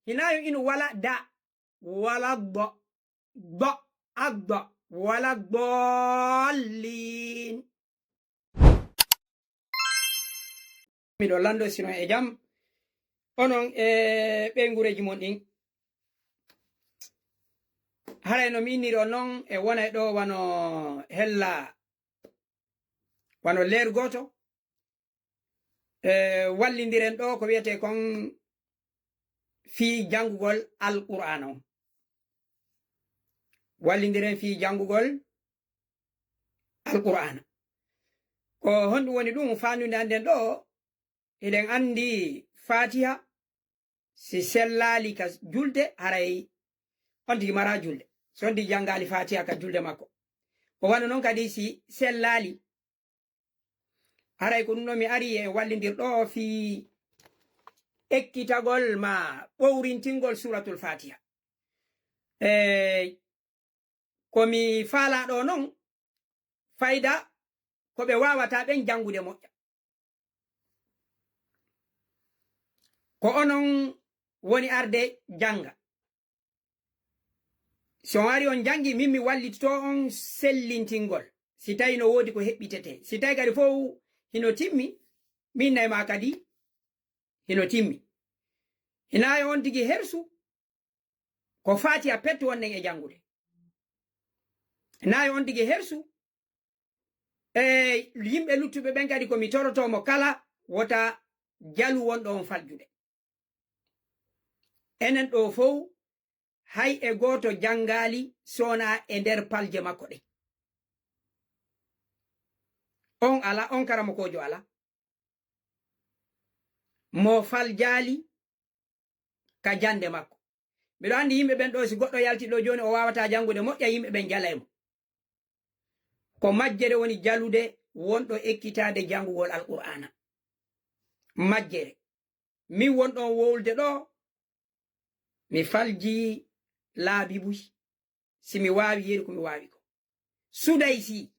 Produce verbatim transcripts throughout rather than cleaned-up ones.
Hinaa yo inu wala da. Wala do. Do. Addo. Wala dollin. Miɗo lanndo sino e jam. Onon e ɓeyngureeji mon ɗin. Haray no mi inniri on non e wona e ɗo wano hella, wano leer gooto. E wallindiren ɗo ko wiyetee kon fii janngugol Alqur'aana on. Wallindiren fii janngugol Alqur'aana. Ko honɗum woni ɗum? Faandude annden ɗo, hiɗen anndi Faatiha, si sellaali ka julde, haray on tigi mara julde. Si on tigi janngaali Faatiha ka julde makko. Ko wano non kadi si sellaali, haray ko ɗum ɗo mi ari e wallindir ɗo fii ekkitagol ma ɓowrintingol Suuratul Faatiha. E ko mi faalaa ɗo non, fayda ko ɓe waawataa ɓen janngude moƴƴa. Ko onon woni arde jannga. Si on ari on janngi, min mi wallitotoo on sellintingol. Si tawi no woodi ko heɓɓitetee. Si tawi kadi fow hino timmi, min nay ma kadi hino timmi. Hinaa e on tigi hersu, ko Faatiha pet wonɗen e janngude. Hinaa e on tigi hersu, e yimɓe luttuɓe ɓen kadi ko mi torotoo mo kala wota jalu wonɗo on faljude. Enen ɗo fow, hay e gooto janngaali sona e nder palje makko ɗen. On ala, on karamokoojo ala. Mo faljaali ka jannde makko. Miɗo anndi yimɓe ɓen ɗo, si goɗɗo yalti ɗo jooni, o waawataa janngude moƴƴa, yimɓe ɓen jalay mo. Ko majjere woni jalude wonɗo ekkitaade janngugol Alqur'aana. Majjere. Min wonɗo on wowlude ɗo, mi falji laabi buy. Si mi waawi yeru ko mi waawi ko. Sudaysi,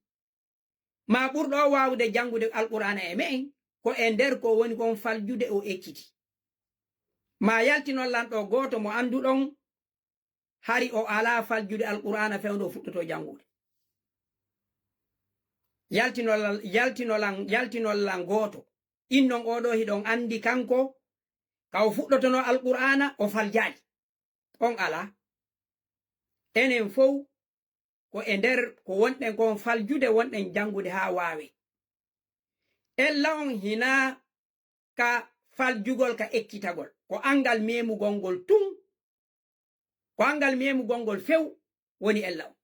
ma ɓurɗo o waawude janngude Alqur'aana e me'en, ko e nder ko woni kon faljude o ekkiti. Ma yaltinon lan ɗo gooto mo annduɗon, hari o alaa faljude Alqur'aana fewndo o fuɗɗotoo janngude. Yaltinon lan, yaltinon lan, yaltinon lan gooto. Innon oo ɗoo hiɗon anndi kanko, ka o fuɗɗotonoo Alqur'aana, o faljaali. On alaa. Enen fow, ko e nder ko wonɗen kon faljude, wonɗen janngude haa waawe. Ella on hinaa ka faljugol, ka ekkitagol. Ko anngal memugol ngol tun. Ko anngal memugol ngol few woni ella on.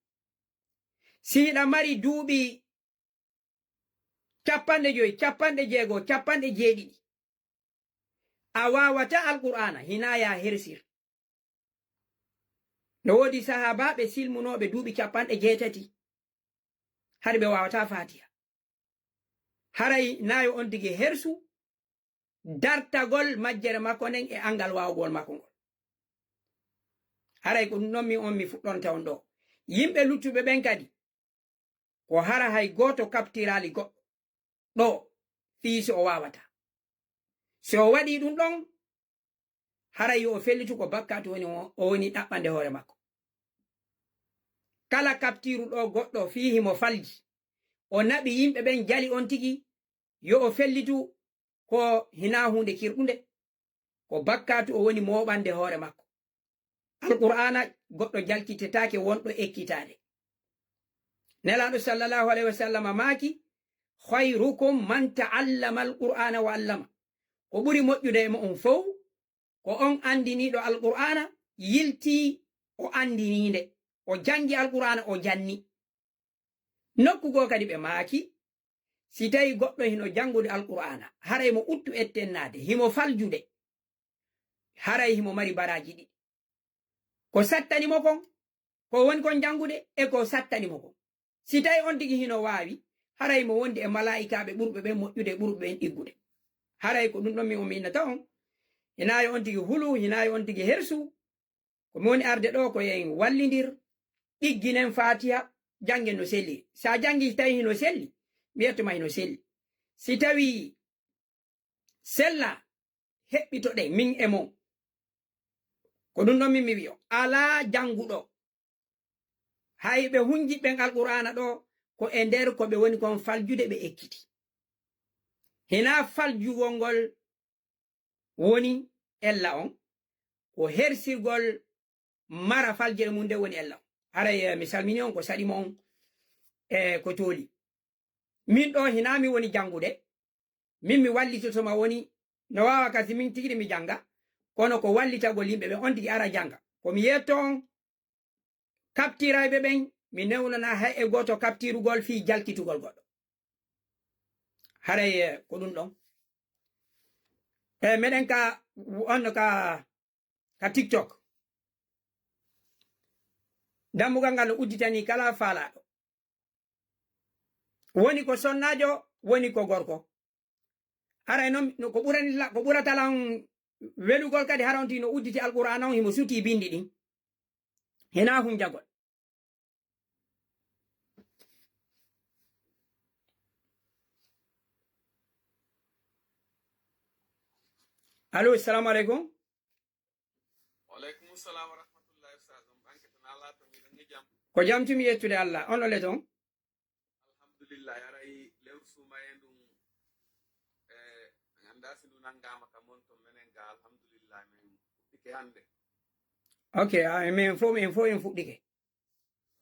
Si hiɗa mari duuɓi capanɗe joyi, capanɗe jeego, capanɗe jeeɗiɗi, a waawataa Alqur'aana, hinaa ya hersir. No woodi sahaabaaɓe silmunooɓe duuɓi capanɗe jeetati, hari ɓe waawataa Faatiha. Haray naa yo on tigi hersu dartagol majjere makko nden e anngal waawugol makko ngol. Haray ko ɗum ɗon mi on mi fuɗɗonta on ɗo. Yimɓe luttuɓe ɓen kadi, ko hara hay gooto kaɓtiraali goɗɗo ɗo fii si o waawataa. Si o waɗii ɗum ɗon, haray yo o fellitu, ko bakkaatu woni o, o woni ɗaɓɓande hoore makko. Kala kaɓtiiru ɗo goɗɗo fii himo falji, o naɓi yimɓe ɓen jali on tigi, yo o fellitu, ko hinaa huunde kirɗunde, ko bakkaatu o woni mooɓande hoore makko. Alqur'aana goɗɗo jalkitetaake wonɗo ekkitaade. Nelaaɗo sallallahu alayhi wa sallam maaki, "Khayrukum man ta'allama al-Qur'ana wa allama." Ko ɓuri moƴƴude e mo'on fow, ko on anndiniiɗo Alqur'aana, yiltii o anndinii nde, o janngi Alqur'aana, o janni. Nokku goo kadi ɓe maaki, si tawi goɗɗo hino janngude Alqur'aana, haray mo uttu ettennaade, himo faljude, haray himo mari baraaji ɗiɗi. Ko sattani mo kon, ko woni kon janngude, e ko sattani mo kon. Si tawi on tigi hino waawi, haray mo wondi e malaa'ikaaɓe ɓurɓe ɓen moƴƴude, ɓurɓe ɓen ɗiggude. Haray ko ɗum ɗon mi on mi innata on. Hinaa yo on tigi hulu, hinaa yo on tigi hersu. Ko mi woni arde ɗo ko en wallindir, ɗigginen Faatiha, janngen no selli. Sa janngi tawi hino selli, mi yettuma hino selli. Si tawi sella, heɓɓitoɗen min e mon. Ko ɗum ɗon min mi wi'o. Alaa jannguɗo. Hay ɓe hunji ɓen Alqur'aana ɗo, ko e nder ko ɓe woni kon faljude ɓe ekkiti. Hinaa faljugol ngol woni ella on, ko hersirgol mara faljere mum nde woni ella on. Haray, eh, mi salmini on ko saɗi mo on, eh, ko tooli. Min ɗo hinaa mi woni janngude, min mi wallitoto ma woni, no waawa kasi min tigi mi jannga, kono ko wallitagol yimɓe ɓe on tigi ara jannga. Ko mi yetto on, kaptirayɓe ɓen, mi newnana hay e gooto kaptirugol fii jalkitugol goɗɗo. Haray, eh, ko ɗum ɗon. E meɗen ka, on ka, ka TikTok. Dammugal ngal no udditanii kala faalaaɗo. Woni ko sonnaajo, woni ko gorko. Haray non, no ko ɓurani la-, ko ɓurata lan welugol kadi, hara on tigi no udditi Alqur'aana on, himo sutii binndi ɗin. Hinaa hunjagol. Allo, assalamu aleykum. Wa aleykum salam wa rahmatullahi, Ustaz. On ɓanke tan, alaa to miɗon e jam. Ko jam tumi yettude Allah. On ole ton? Alhamdulillah, haray lewru suumaye ndun, eh, mi anndaa si ndu nanngaama ka mon ton, menen ga, alhamdulillah, min fuɗɗike hannde. Ok, a, min fof, min fof en fuɗɗike.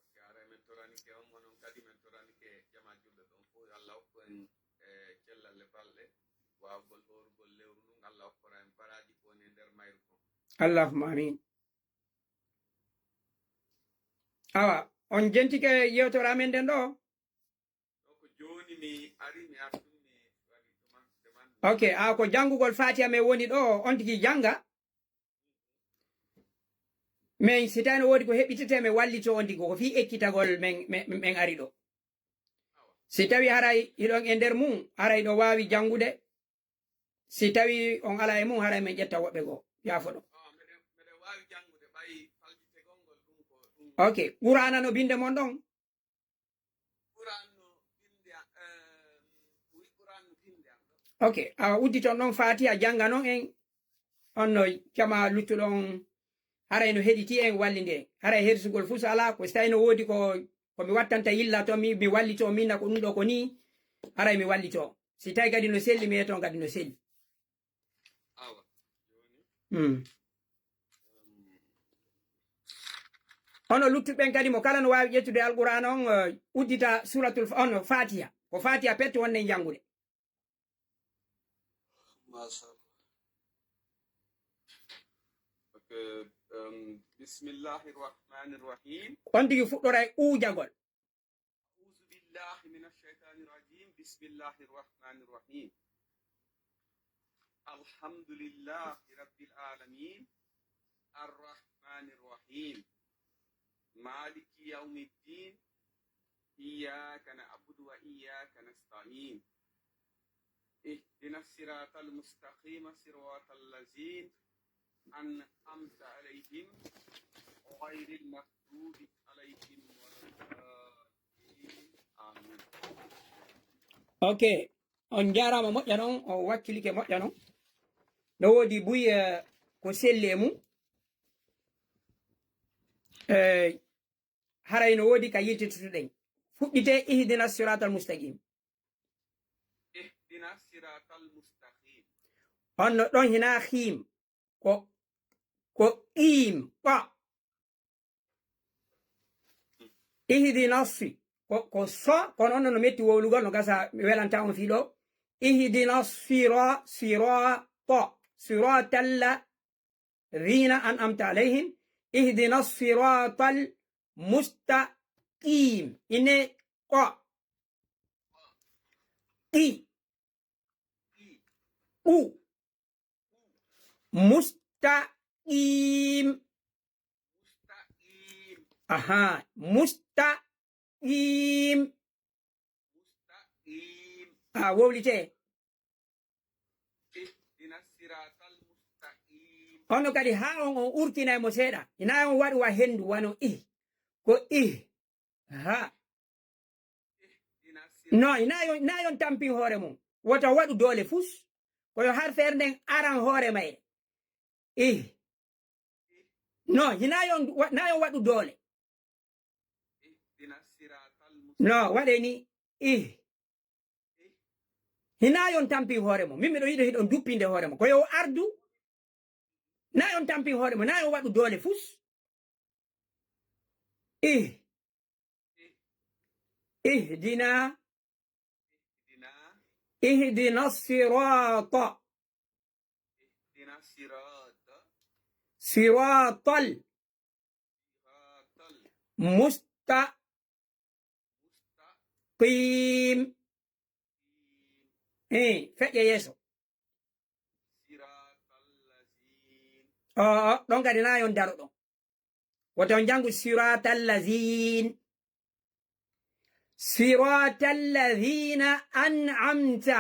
Ok, haray min toranike on, onon kadi min toranike jamaa julɓe ɓen fof, yo Allah hokku en, eh, cellal e balɗe, waawgol hoorugol lewru ndun, Allah hokkora en baraaji ko woni e nder mayru kon. Allahumma amin. Awa, on jentike yewtere amen nden ɗo? Ɗo ko jooni mi ari, mi artumi, mi waɗi deman-, demande. Ok, a, ko janngugol Faatiha men woni ɗo, on tigi jannga. Men si tawi no woodi ko heɓitete, men wallito on tigi, ko fii ekkitagol men, men, men ari ɗo. Si tawi haray hiɗon e nder mum, haray ɗo waawi janngude. Si tawi on alaa e mum, haray men ƴetta woɓɓe goo. Yaafoɗon. Ah, meɗen, meɗen waawi janngude, ɓay faljitegol ngol ɗum ko ɗum. Ok. Qur'aana no binnde mon ɗon? Qur'aan no binnde am, eh, wi Qur'aan no binnde am ɗon. Ok. Awa udditon ɗon Faatiha, jannganon en. On no jama luttuɗon. Haray no heɗiti en, wallinde en. Haray hersugol fuu so alaa, ko si tawi no woodi ko, ko mi wattanta yilla to, mi, mi wallito, min na ko ɗum ɗo ko nii, haray mi wallito. Si tawi kadi no selli, mi yeeto kadi no selli. Awa. Jooni. Mm. Em. Ono luttuɓe ɓen kadi, mo kala no waawi ƴettude Alqur'aana on, eh, uddita suuratul Fa-, ono Faatiha. Ko Faatiha pet wonɗen janngude. Masha Allah. Ok, em, bismillahir rahmanir rahim. On tigi fuɗɗoray uujagol. أعوذ بالله من الشيطان الرجيم. بسم الله الرحمن الرحيم. الحمد لله رب العالمين. الرحمن الرحيم. مالك يوم الدين. إياك نعبد وإياك نستعين. اهدنا الصراط المستقيم، صراط الذين أنعمت عليهم، غير المغضوب عليهم ولا الضالين. آمين. Ok, on njaaraama moƴƴa non, o wakkilike moƴƴa non. No woodi buy, eh, ko selli e mum. Eh, haray no woodi ka yiltitoɗen. Fuɗɗite ihdina siratal mustaqim. اهدنا الصراط المستقيم. On no ɗon hinaa hiim. Ko, ko qiim, qa. Ihdina si-, ko, ko so, kono on no metti wowlugol, no gasa mi welanta on fii ɗo. Ihdina sira-, sirata, siratal ladhina an'amta alayhim, ihdina siratal mustaqim. Ine qa. Qi. U. Mustaqim. Aha, mustaqim. A wowlite. اهدنا الصراط المستقيم. Ono kadi haa on, on urtinay mo seeɗa. Hinaa on waɗu wa henndu wano ih. Ko ih. Ha. اهدنا الصراط. No, hinaa yo, hinaa yo on tampin hoore mum. Woto waɗu doole fus. Ko yo harfeere nden aran hoore mayre. Ih. No, hina yon wa-, na yon waɗu doole. No, waɗe ni. Ih. Hina yon tampi hoore mo. Min miɗo yiɗo hiɗon duppinde hoore mo. Ko yo ardu. Na yon tampi hoore mo. Na yon waɗu doole fus. Ih. Ihdina. Ihdina. Ihdina sirata. Ihdina sirata. Siratal. Siratal. Musta. Musta. Qim. Qim. Eh, feƴƴe yeeso. Siratal lazin. O, o, ɗon kadi na yon daro ɗon. Woto on janngu siratal lazin. Siratal lazina an'amta.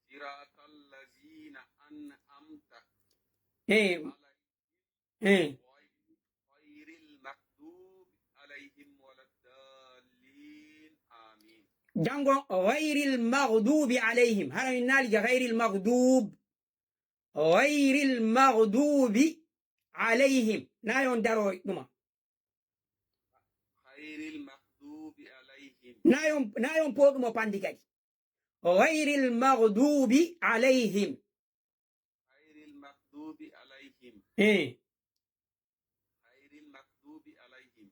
Siratal lazina an'amta. Eh, eh. Ghayril maghdubi alayhim waladdallin. Amin. Janngo ghayril maghdubi alayhim. Hara min naali je ghayril maghdub. Ghayril maghdubi alayhim. Na yon daro ɗuma. Ghayril maghdubi alayhim. Na yon, na yon po ɗumo pandi kadi. Ghayril maghdubi alayhim. Ghayril maghdubi alayhim. Eh. Ghayril maghdubi alayhim.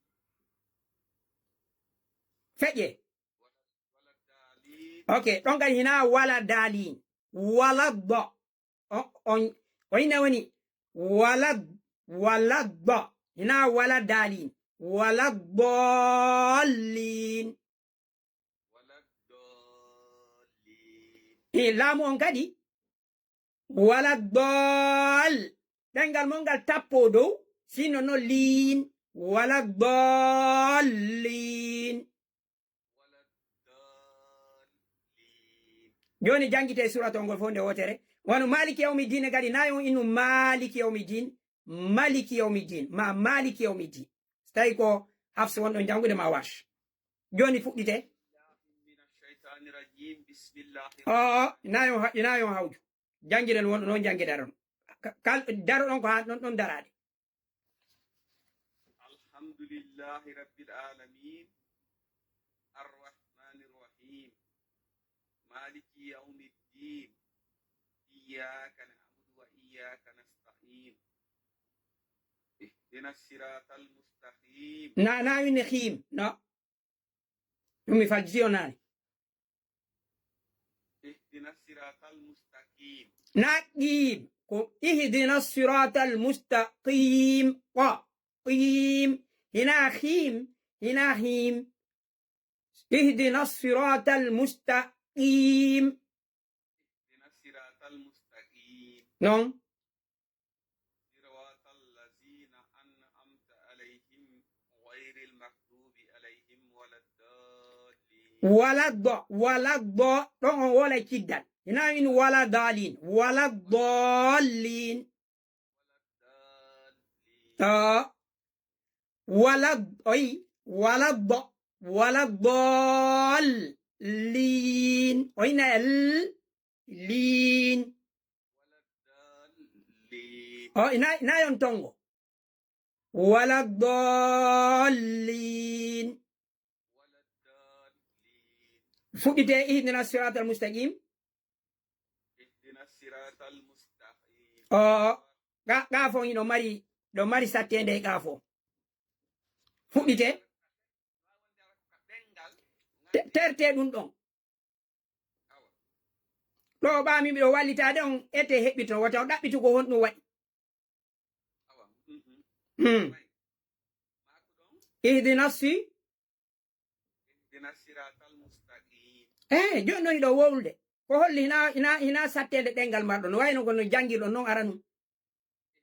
Feƴƴe. Wala, wala dalin. Ok, ɗon kadi hina wala dalin. Wala do. O, on, o ina woni wala, wala do. Hina wala dalin. Wala dallin. Wala dallin. E laamu on kadi. Wala dall. Ɗengal mon ngal tappo dow. Sinno no liin. Wala dallin. Wala dallin. Jooni janngite surat on ngol fof nde wootere. Wano Maliki Yawmi Diin kadi, na on innu Maliki Yawmi Diin, Maliki Yawmi Diin, ma Maliki Yawmi Diin. So tawi ko Hafs wonɗon janngude ma Warsh. Jooni fuɗɗite. Mina shaytani rajim. Bismillahi. O, o, na on ha-, na on hawju. Janngiren wonɗo noon janngidara ɗon. Ka-, kal-, daro ɗon ko haa ɗon, ɗon daraade. Alhamdulillahi rabbil alamin. Arrahmanir rahim. Maliki yawmiddin. Iyyaka na'budu wa iyyaka nasta'in. Ihdinas siratal mustaqim. Na, na winne khim, no. Ɗum mi fajjiti on naane. Ihdinas siratal mustaqim. Na qim. Ko ihdinas siratal mustaqim. Ko qim. Hina khim. Hina khim. Ihdinas siratal mustaqim. Ihdinas siratal mustaqim. Non. Siratal lazina an'amta alayhim ghayril maghdubi alayhim waladdallin. Wala do, wala do, ɗon on wala kiddal. Hina in wala dalin, wala dallin. Waladdallin. Ah. Wala, oyi, wala do, wala dallin. Oyi na l, lin. Waladdallin. O, ina, ina yon tongo. Wala dallin. Waladdallin. Fuɗɗite ihdina siratal mustaqim. Ihdina siratal mustaqim. O, ga, ga fo hino mari, ɗo mari sattende e ga fo. Fuɗɗite. Te-, terte ɗum ɗon. Ɗo ɓaami miɗo wallitaade on ete heɓɓito, wota o ɗaɓɓitu ko honɗum waɗi. Hmm. Ihdina si-, Ihdina siratal mustaqim. Eh, jooni noon hiɗo wowlude. Ko holli hina, hina, hina sattede ɗengal marɗo. No wayno ko no janngirɗon noon aranum.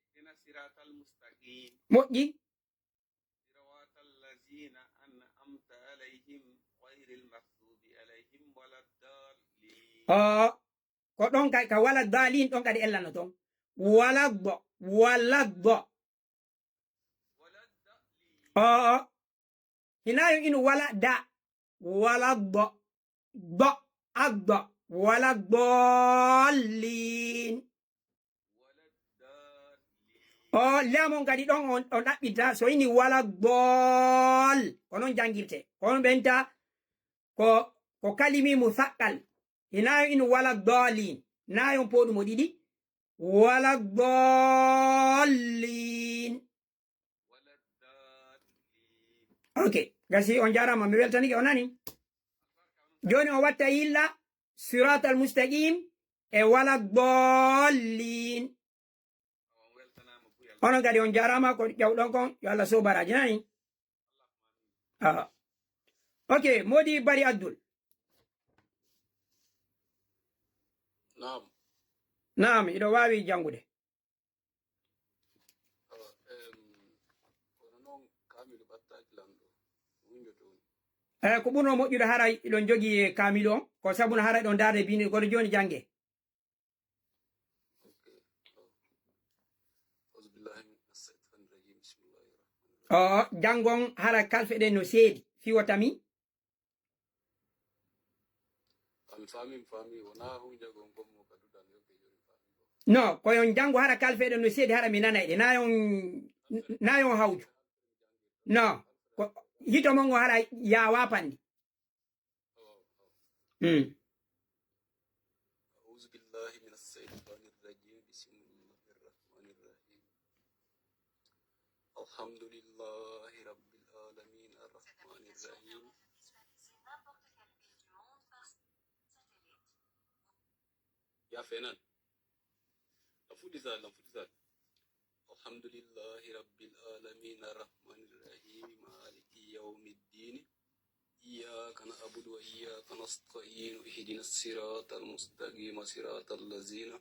Ihdina siratal mustaqim. Moƴƴi. Siratal lazina an'amta alayhim ghayril maghdubi alayhim waladdallin. Oo, ko ɗon kay, ka wala dalin ɗon kadi ellano toon. Wala do, wala do. Oo, hina yo inu wala da. Wala do, do, addo. Wala dallin. O lamon kadi ɗon on, on ɗaɓɓinta, so ini wala dol, ko non jangirte. Ko on ɓenta, ko, ko kalimi mu saqqal. Hinayon inu wala dolin. Nayon poɗu mo ɗiɗi. Wala dolin. Ok, gasi on jarama, mi weltanike, o nani. Joni o watta yilla siratal mustaqim e wala dolin. Onon kadi on jarama ko ƴawɗon kon, yo Allah sow baraji, nani. Ah. Ok, modi bari addul. Naam. Naam, iɗo wawi jangude. Awa, em, kono noon kaamilu ɓattaaki lanɗo, hunjo toon. E ko ɓurno moƴƴude haray iɗon jogii e kaamilu on, ko sabu no haray ɗon ndaarde bini goɗo jooni jannge. Ok. Auzubillahi min asseytani rajim. Bismillahi rahmani rahim. O janngon hara kalfeɗen no seedi, fiwo tami. Ami faami, mi faami, wonaa hunjagol ngol mo ka duɗal yo ɓe yori faami ko. No, ko yon janngo hara kalfeɗen no seedi hara mi nanay ɗe. Na yon, na yon hawju. No, ko hito mon ngo hara yaawa panndi. Oh, oh. Mm. أعوذ بالله من الشيطان الرجيم. بسم الله الرحمن الرحيم. الحمد لله رب العالمين الرحمن الرحيم. Ya fenan. Lan fuɗɗi sal, lan fuɗɗi sal. الحمد لله رب العالمين الرحمن الرحيم مالك يوم الدين. إياك نعبد وإياك نستعين. اهدنا الصراط المستقيم صراط الذين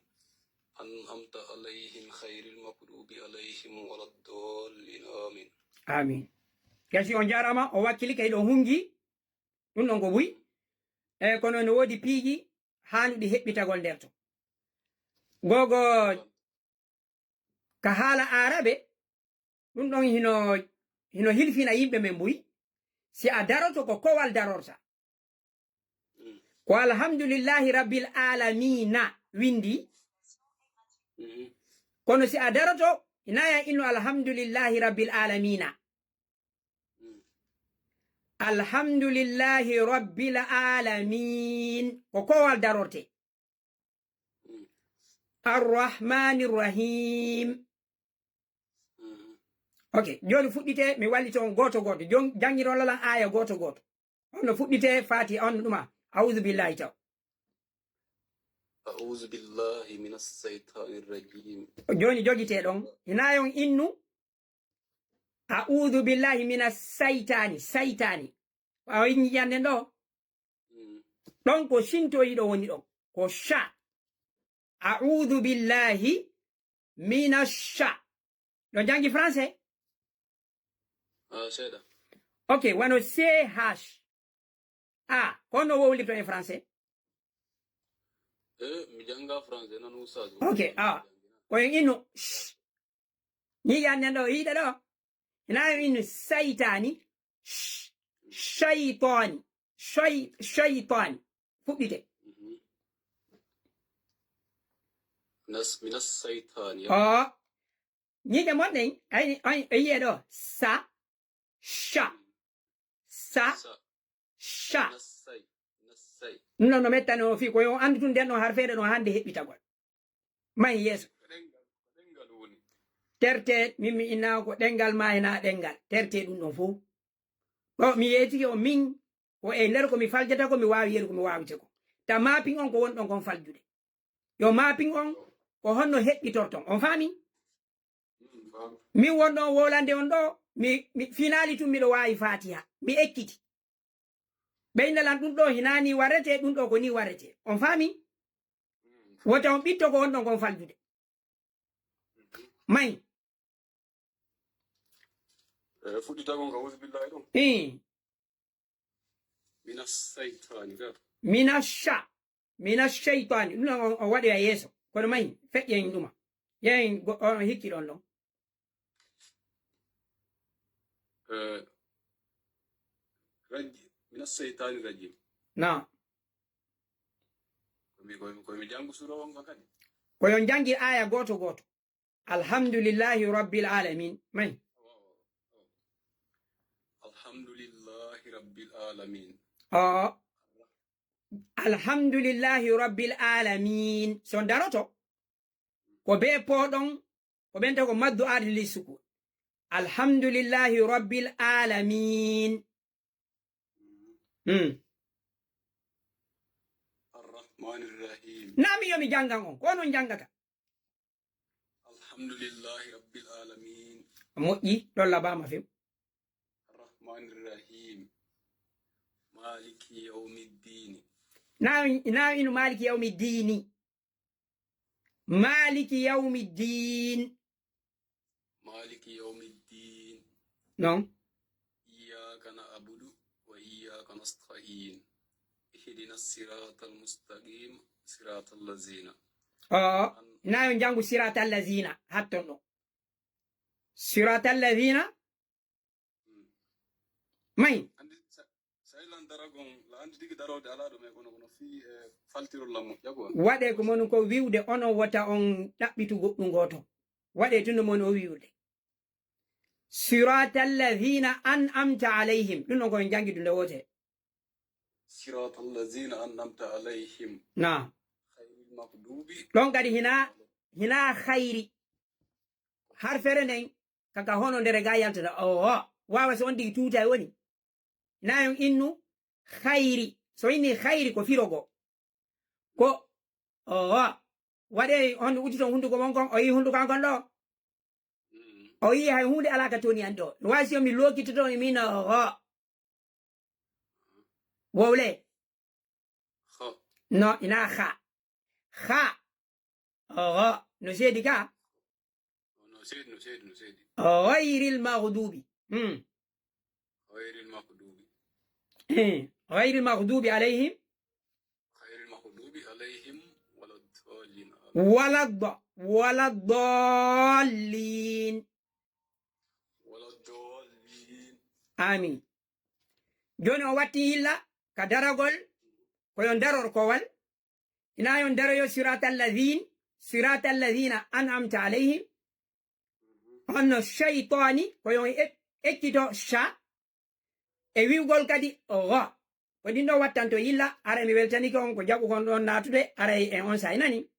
أنعمت عليهم غير المغضوب عليهم ولا الضالين. آمين. Amin. Gasi on jarama, o wakkili kay ɗo hungi. Ɗum ɗon ko buy. E kono no woodi piiji haanuɗi heɓɓitagol nder to. Gogo ka haala aarabe, ɗum ɗon hino, hino hilfina yimɓe men buy. Si a daroto ko kowal darorta. Ko alhamdulillahi rabbil alamina windi. Kono si a daroto, inaya inno alhamdulillahi rabbil alamina. Alhamdulillahi rabbil alamin. Ko kowal darorte. Arrahmanir rahim. Ok, joni fuɗɗite, mi wallito on goto goto. Jon-, jangiron lalan aya goto goto. On no fuɗɗite Fatiha, on no ɗuma. A'udhu billahi taw. أعوذ بالله من الشيطان الرجيم. Joni jogite ɗon. Hina on innu. A'udhu billahi mina saytani. Saytani. A inni yande ɗo. Mm. Ɗon ko shinto yiɗo woni ɗon. Ko sha. A'udhu billahi mina sha. Ɗo jangi français? Ah, seeɗa. Ok, wano C H. A, ko no wowlirto e français? Eh, mi janga français nan, ustaz. Ok, ah. Ko en inno sh. Ni yande ɗo, yiɗa ɗo. Ina en inno saytani. Sh. Shaytani. Shay-, shaytani. Fuɗɗite. Mhm. Nas-, minas saytani. O. Ñiiƴe mon ɗen, ay, ay, ay, yi'e ɗo. Sa, sha, sa, Sa. sha. Nassay. Nassay. Ɗum ɗon no mettani o fii ko yo anndu tun nden ɗon har feere ɗon hannde heɓɓitagol. Mahi yeeso. Ko ɗengal, ko ɗengal woni. Terte, min mi inna ko ɗengal ma hena ɗengal. Terte ɗum ɗon fof. Ɗo mi yeetike o min, ko e nder ko mi faljata ko mi waawi yeru ko mi waawite ko. Ta mapping on ko won ɗon kon faljude. Yo mapping on ko honno heɓɓitorton. On faami? Mm, faam. Min won ɗon wolande on ɗo, mi, mi finaali tun miɗo waawi Fatiha. Mi ekkiti. Ɓeyna lan ɗum ɗo hina ni warete, ɗum ɗo ko ni warete. On faami? Mm. Wota on ɓitto ko on ɗon kon faljude. Mahi. Eh, fuɗɗitagol ka uzu billahi ɗum. Ii. Minas saytani ka. Mina sha. Mina shaytani. Ɗum ɗon on, on waɗoya yeeso. Kono mahi, feƴƴen ɗuma. Yeeyen go-, on hikki ɗon ɗon. Eh, raji-, minas saytani rajim. Na. Ko mi, ko mi, ko mi jangu sura on ka kadi. Ko yo jangir aya gooto gooto. Alhamdulillahi rabbil alamin. May. Alhamdulillahi rabbil alamin. Oo. Alhamdulillahi rabbil alamin. So daroto, ko bee pooɗon, ko ɓen tawi ko maddu aadi li sukun. Alhamdulillahi rabbil alamin. Hmm. Arrahmanir rahim. Naa mi yo mi janngan on, ko onon janngata. Alhamdulillahi rabbil alamin. Moƴƴi, ɗon labaama few. Arrahmanir rahim. Maliki yawmiddin. Naa, naa inu maliki yawmiddini. Maliki yawmiddin. Maliki yawmiddin. Non. Iyyaka na'budu wa iyyaka nasta'in. Ihdina siratal mustaqim, siratal lazina. Oo, naa yo njanngu siratal lazina, hatton ɗo. Siratal lazina. Mm. May. Andi sa-, sa ilan daragon, la andi digi darode ala ɗum e kono, kono fi, eh, faltirol lammo, ƴago. Waɗe ko mon ko wiwde, onon wota on ɗaɓɓitu goɗɗum gooto. Waɗe tun no mon o wiwde. Siratal lazina an'amta alayhim. Ɗum ɗon ko en janngi ɗum nde woote. Siratal lazina an'amta alayhim. Naam. Khayril maghdubi. Ɗon kadi hina, hina khayri. Harfere nden, kaka hono ndere ga yaltata. Oo, waawa so on tigi tuuta e woni. Na yon innu khayri. So inni khayri ko firogo. Ko, oo, waɗe on udditon hunduko mon kon, o yi hunduko an kon ɗo. Mm. O yi hay hunde ala ka toni an ɗo. No wawi si on mi lokitoto e min, oo. Wowle. Kho. No, ina kha. Kha. Oo, no seedi ka? No seedi, no seedi, no seedi. Ghayril maghdubi. Hmm. Ghayril maghdubi. Eh, ghayril maghdubi alayhim. Ghayril maghdubi alayhim waladdallin. Waladda-, waladdallin. Waladdallin. Amin. Jooni o watti yilla ka daragol, ko yo daror kowal. Ina yon daroyo siratal ladhin, siratal ladhina an'amta alayhim. Honno shaytani, ko yon e-, ekkito sha, e wi'ugol kadi gha. Ko ɗin ɗo wattanto yilla, aray mi weltanike on ko jaɓu kon ɗon naatude, aray en on sa inani.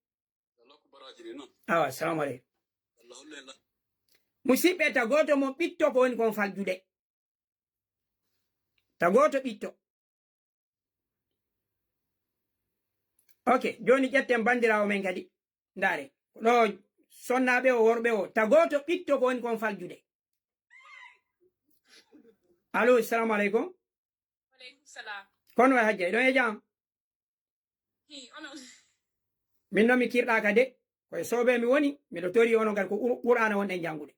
Awa, assalamu aleykum. Musiɓɓe, ta gooto mo ɓitto ko woni kon faljude. Ta gooto ɓitto. Ok, jooni ƴetten banndiraawo men kadi. Ndaare, ko ɗo sonnaaɓe o, worɓe o, ta gooto ɓitto ko woni kon faljude. Allo, assalamu aleykum. Waleykum salam. Kono wayi hajja, ɗon e jam? Hi, ono. Min noon mi kirɗaaka de, ko e soobee mi woni, miɗo tori onon kadi ko Qur-, Qur'aana wonɗen janngude.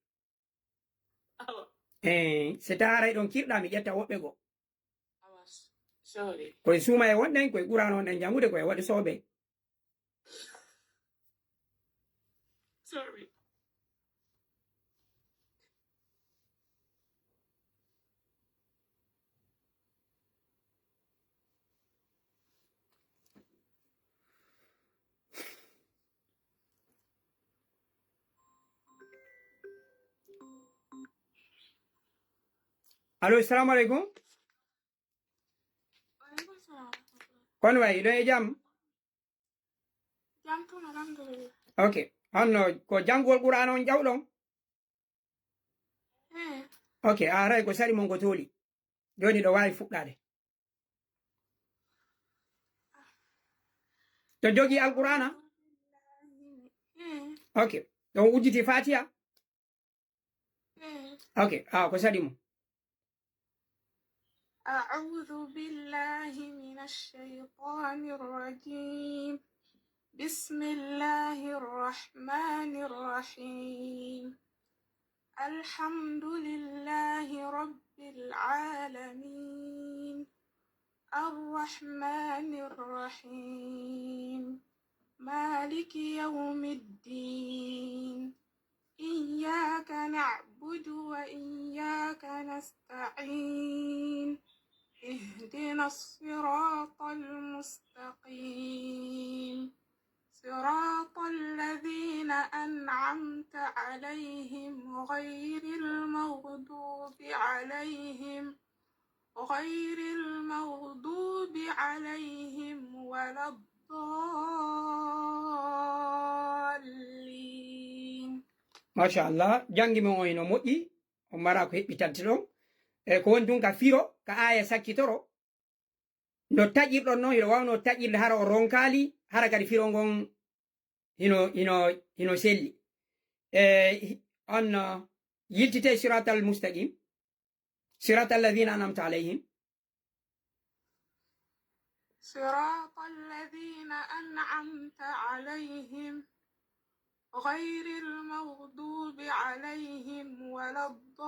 Awa. Eh, so tawii haray ɗon kirɗa, mi ƴetta woɓɓe goo. Awa, sorry. Ko e suuma e wonɗen, ko e Qur'aana wonɗen janngude, ko e waɗi soobee. Sorry. Allo, assalamu aleykum. Waaleykum salam. Kono wayi, ɗon e jam? Jam tan, alhamdulillah. Ok. Honno ko janngugol Qur'aana on jawɗon? Eh. Ok, a haray ko sari mon ko tooli. Jooni ɗo waawi fuɗɗaade. To jogii Alqur'aana? Eh. Ok. Ɗon udditi Fatiha? Eh. Ok, awa ko saɗi mo. أعوذ بالله من الشيطان الرجيم. بسم الله الرحمن الرحيم. الحمد لله رب العالمين. الرحمن الرحيم. مالك يوم الدين. إياك نعبد وإياك نستعين. اهدنا الصراط المستقيم. صراط الذين أنعمت عليهم غير المغضوب عليهم غير المغضوب عليهم ولا الضالين. Machallah, janngi mon on hino moƴƴi, on maraa ko heɓɓitante ɗon. E ko woni tun ka firo, ka aaya sakkitoro, no taƴirɗon non, hiɗo waawnoo taƴirde hara o ronkaali, hara kadi firo ngon hino, hino, hino selli. E, on, uh, yiltite siratal mustaqim, siratal ladhina an'amta alayhim. صراط الذين أنعمت عليهم غير المغضوب عليهم ولا الضالين.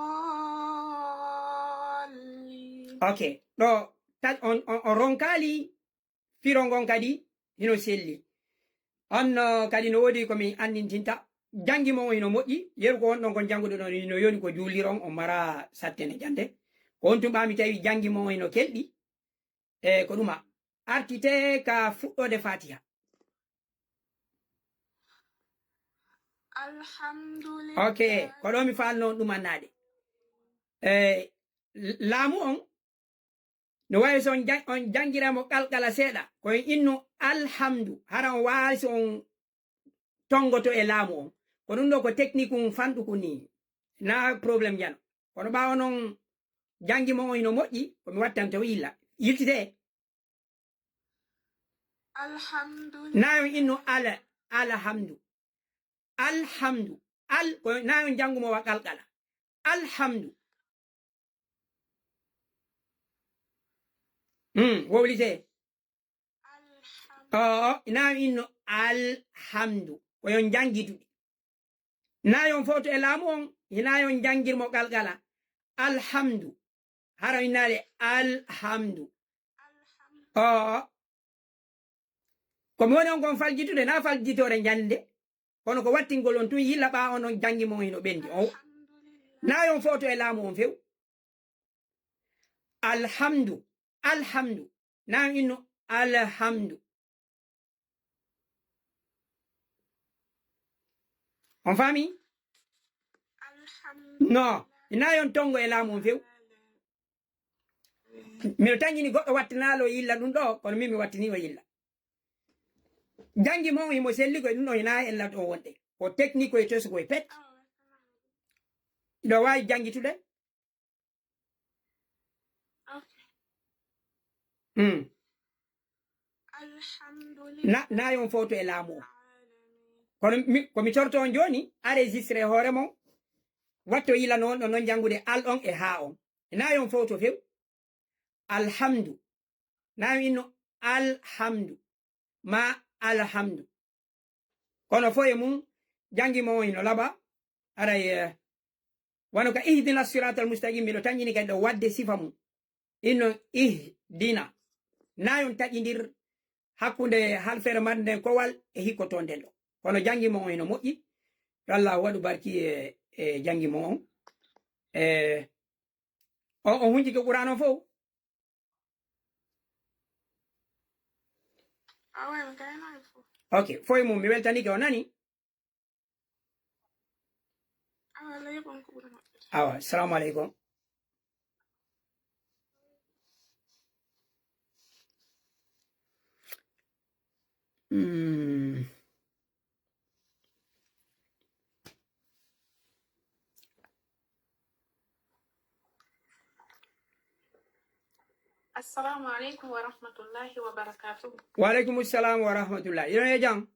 Ok, ɗo ta- on, on, on ronkaali firo ngon kadi hino selli. On, uh, kadi no woodi ko mi anndintinta. Janngi mon on hino moƴƴi, yeru ko wonɗon kon janngude ɗon hino yoni ko juuliron, on maraa sattene jannde. Ko on tun ɓaa mi tawi janngi mon on hino kelɗi. E ko ɗuma. Artite ka fuɗɗoode Fatiha. الحمد لله. Ok, ko ɗo mi faalno ɗumannaade. E laamu on, no wayi so on jan- on janngira mo qalqala seeɗa, ko en innu alhamdu, hara on waawi so on tonngoto e laamu on. Ko ɗum ɗo ko technique um fanɗuku ni, na problème jano. Kono ɓaawo non janngi mo on hino moƴƴi, ko mi wattante o yilla. Yiltite. الحمد Na on innu ala, alhamdu. Alhamdu. Al, ko na on janngu mo wa qalqala. Alhamdu. Hmm, wowlite. الحمد Oo, na on innu alhamdu. Ko yon janngi duɗi. Na yon fowto e laamu on, hina yon janngir mo qalqala. Alhamdu. Hara innaade alhamdu. Oo. Ko mi woni on kon faljitude, na faljitoore jannde. Kono ko wattingol on tun yilla ɓaa on on janngi mo hino ɓendi. O, na yon fowto e laamu on few. Alhamdu. Alhamdu. Na innu alhamdu. On faami? الحمد No. Na yon tonngo e laamu on few. Miɗo tañini goɗɗo wattinaalo yilla ɗum ɗo, kono min mi wattini o yilla. Janngi mo on himo selli koye ɗum ɗo hina e ladde o wonde. Ko technique koye tesu koye pet. Ɗo waawi janngitude. Ok. Hmm. الحمد Na, لله na yon fowto e laamu on. Kono mi, ko mi torto on jooni, enregistré hoore mon, watto yila noon, no non janngude al on e haa on. Na yon fowto few. Alhamdu. Na yon inno alhamdu. Ma alhamdu. Kono fof e mum, janngi mo on hino laaɓa, aray, eh, wano ka ihdina siratal mustaqim, miɗo tañƴini kadi ɗo waɗde sifa mum. Inno ihdina. Na yon taƴindir hakkunde halfere marde nden kowal e hikkotonden ɗo. Kono janngi mo on hino moƴƴi. Yo Allah waɗu barki e, e janngi mo on. E, o, o hunjike Qur'an on fof. Awa, mi gaynaaki fof. Ok, fof e mum, mi weltanike, o nani? Awa, ley kon ko ɓuri moƴƴude. Awa, assalamu aleykum. Mm. Assalamu aleykum wa rahmatullahi wa barakatuhu. Wa aleykum salam wa rahmatullah. Iɗon e jam?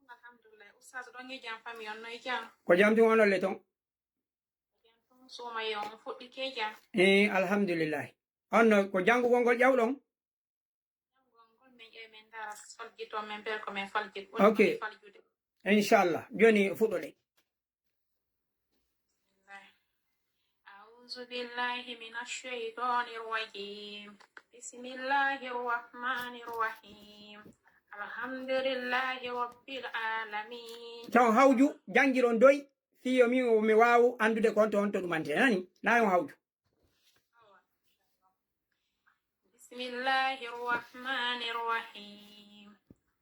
Alhamdulillah. Ustaz, ɗon e jam, famille on no e jam? Ko jam tun, onon le ton? Jam tun, Suumaye on fuɗɗike jam? Eh, alhamdulillah. On no, ko janngugol ngol ƴawɗon? Janngugol ngol min ƴeewi min ndaara faljito men bel ko min faljit. Ok. Woni ko min faljude. Inchallah. Jooni fuɗɗoɗen. أعوذ بالله من الشيطان الرجيم. بسم الله الرحمن الرحيم. الحمد لله رب العالمين. Taw hawju, janngiron doy, fii yo min o mi waawu anndude ko on to on to ɗumante. Nani? Na yon hawju. بسم الله الرحمن الرحيم.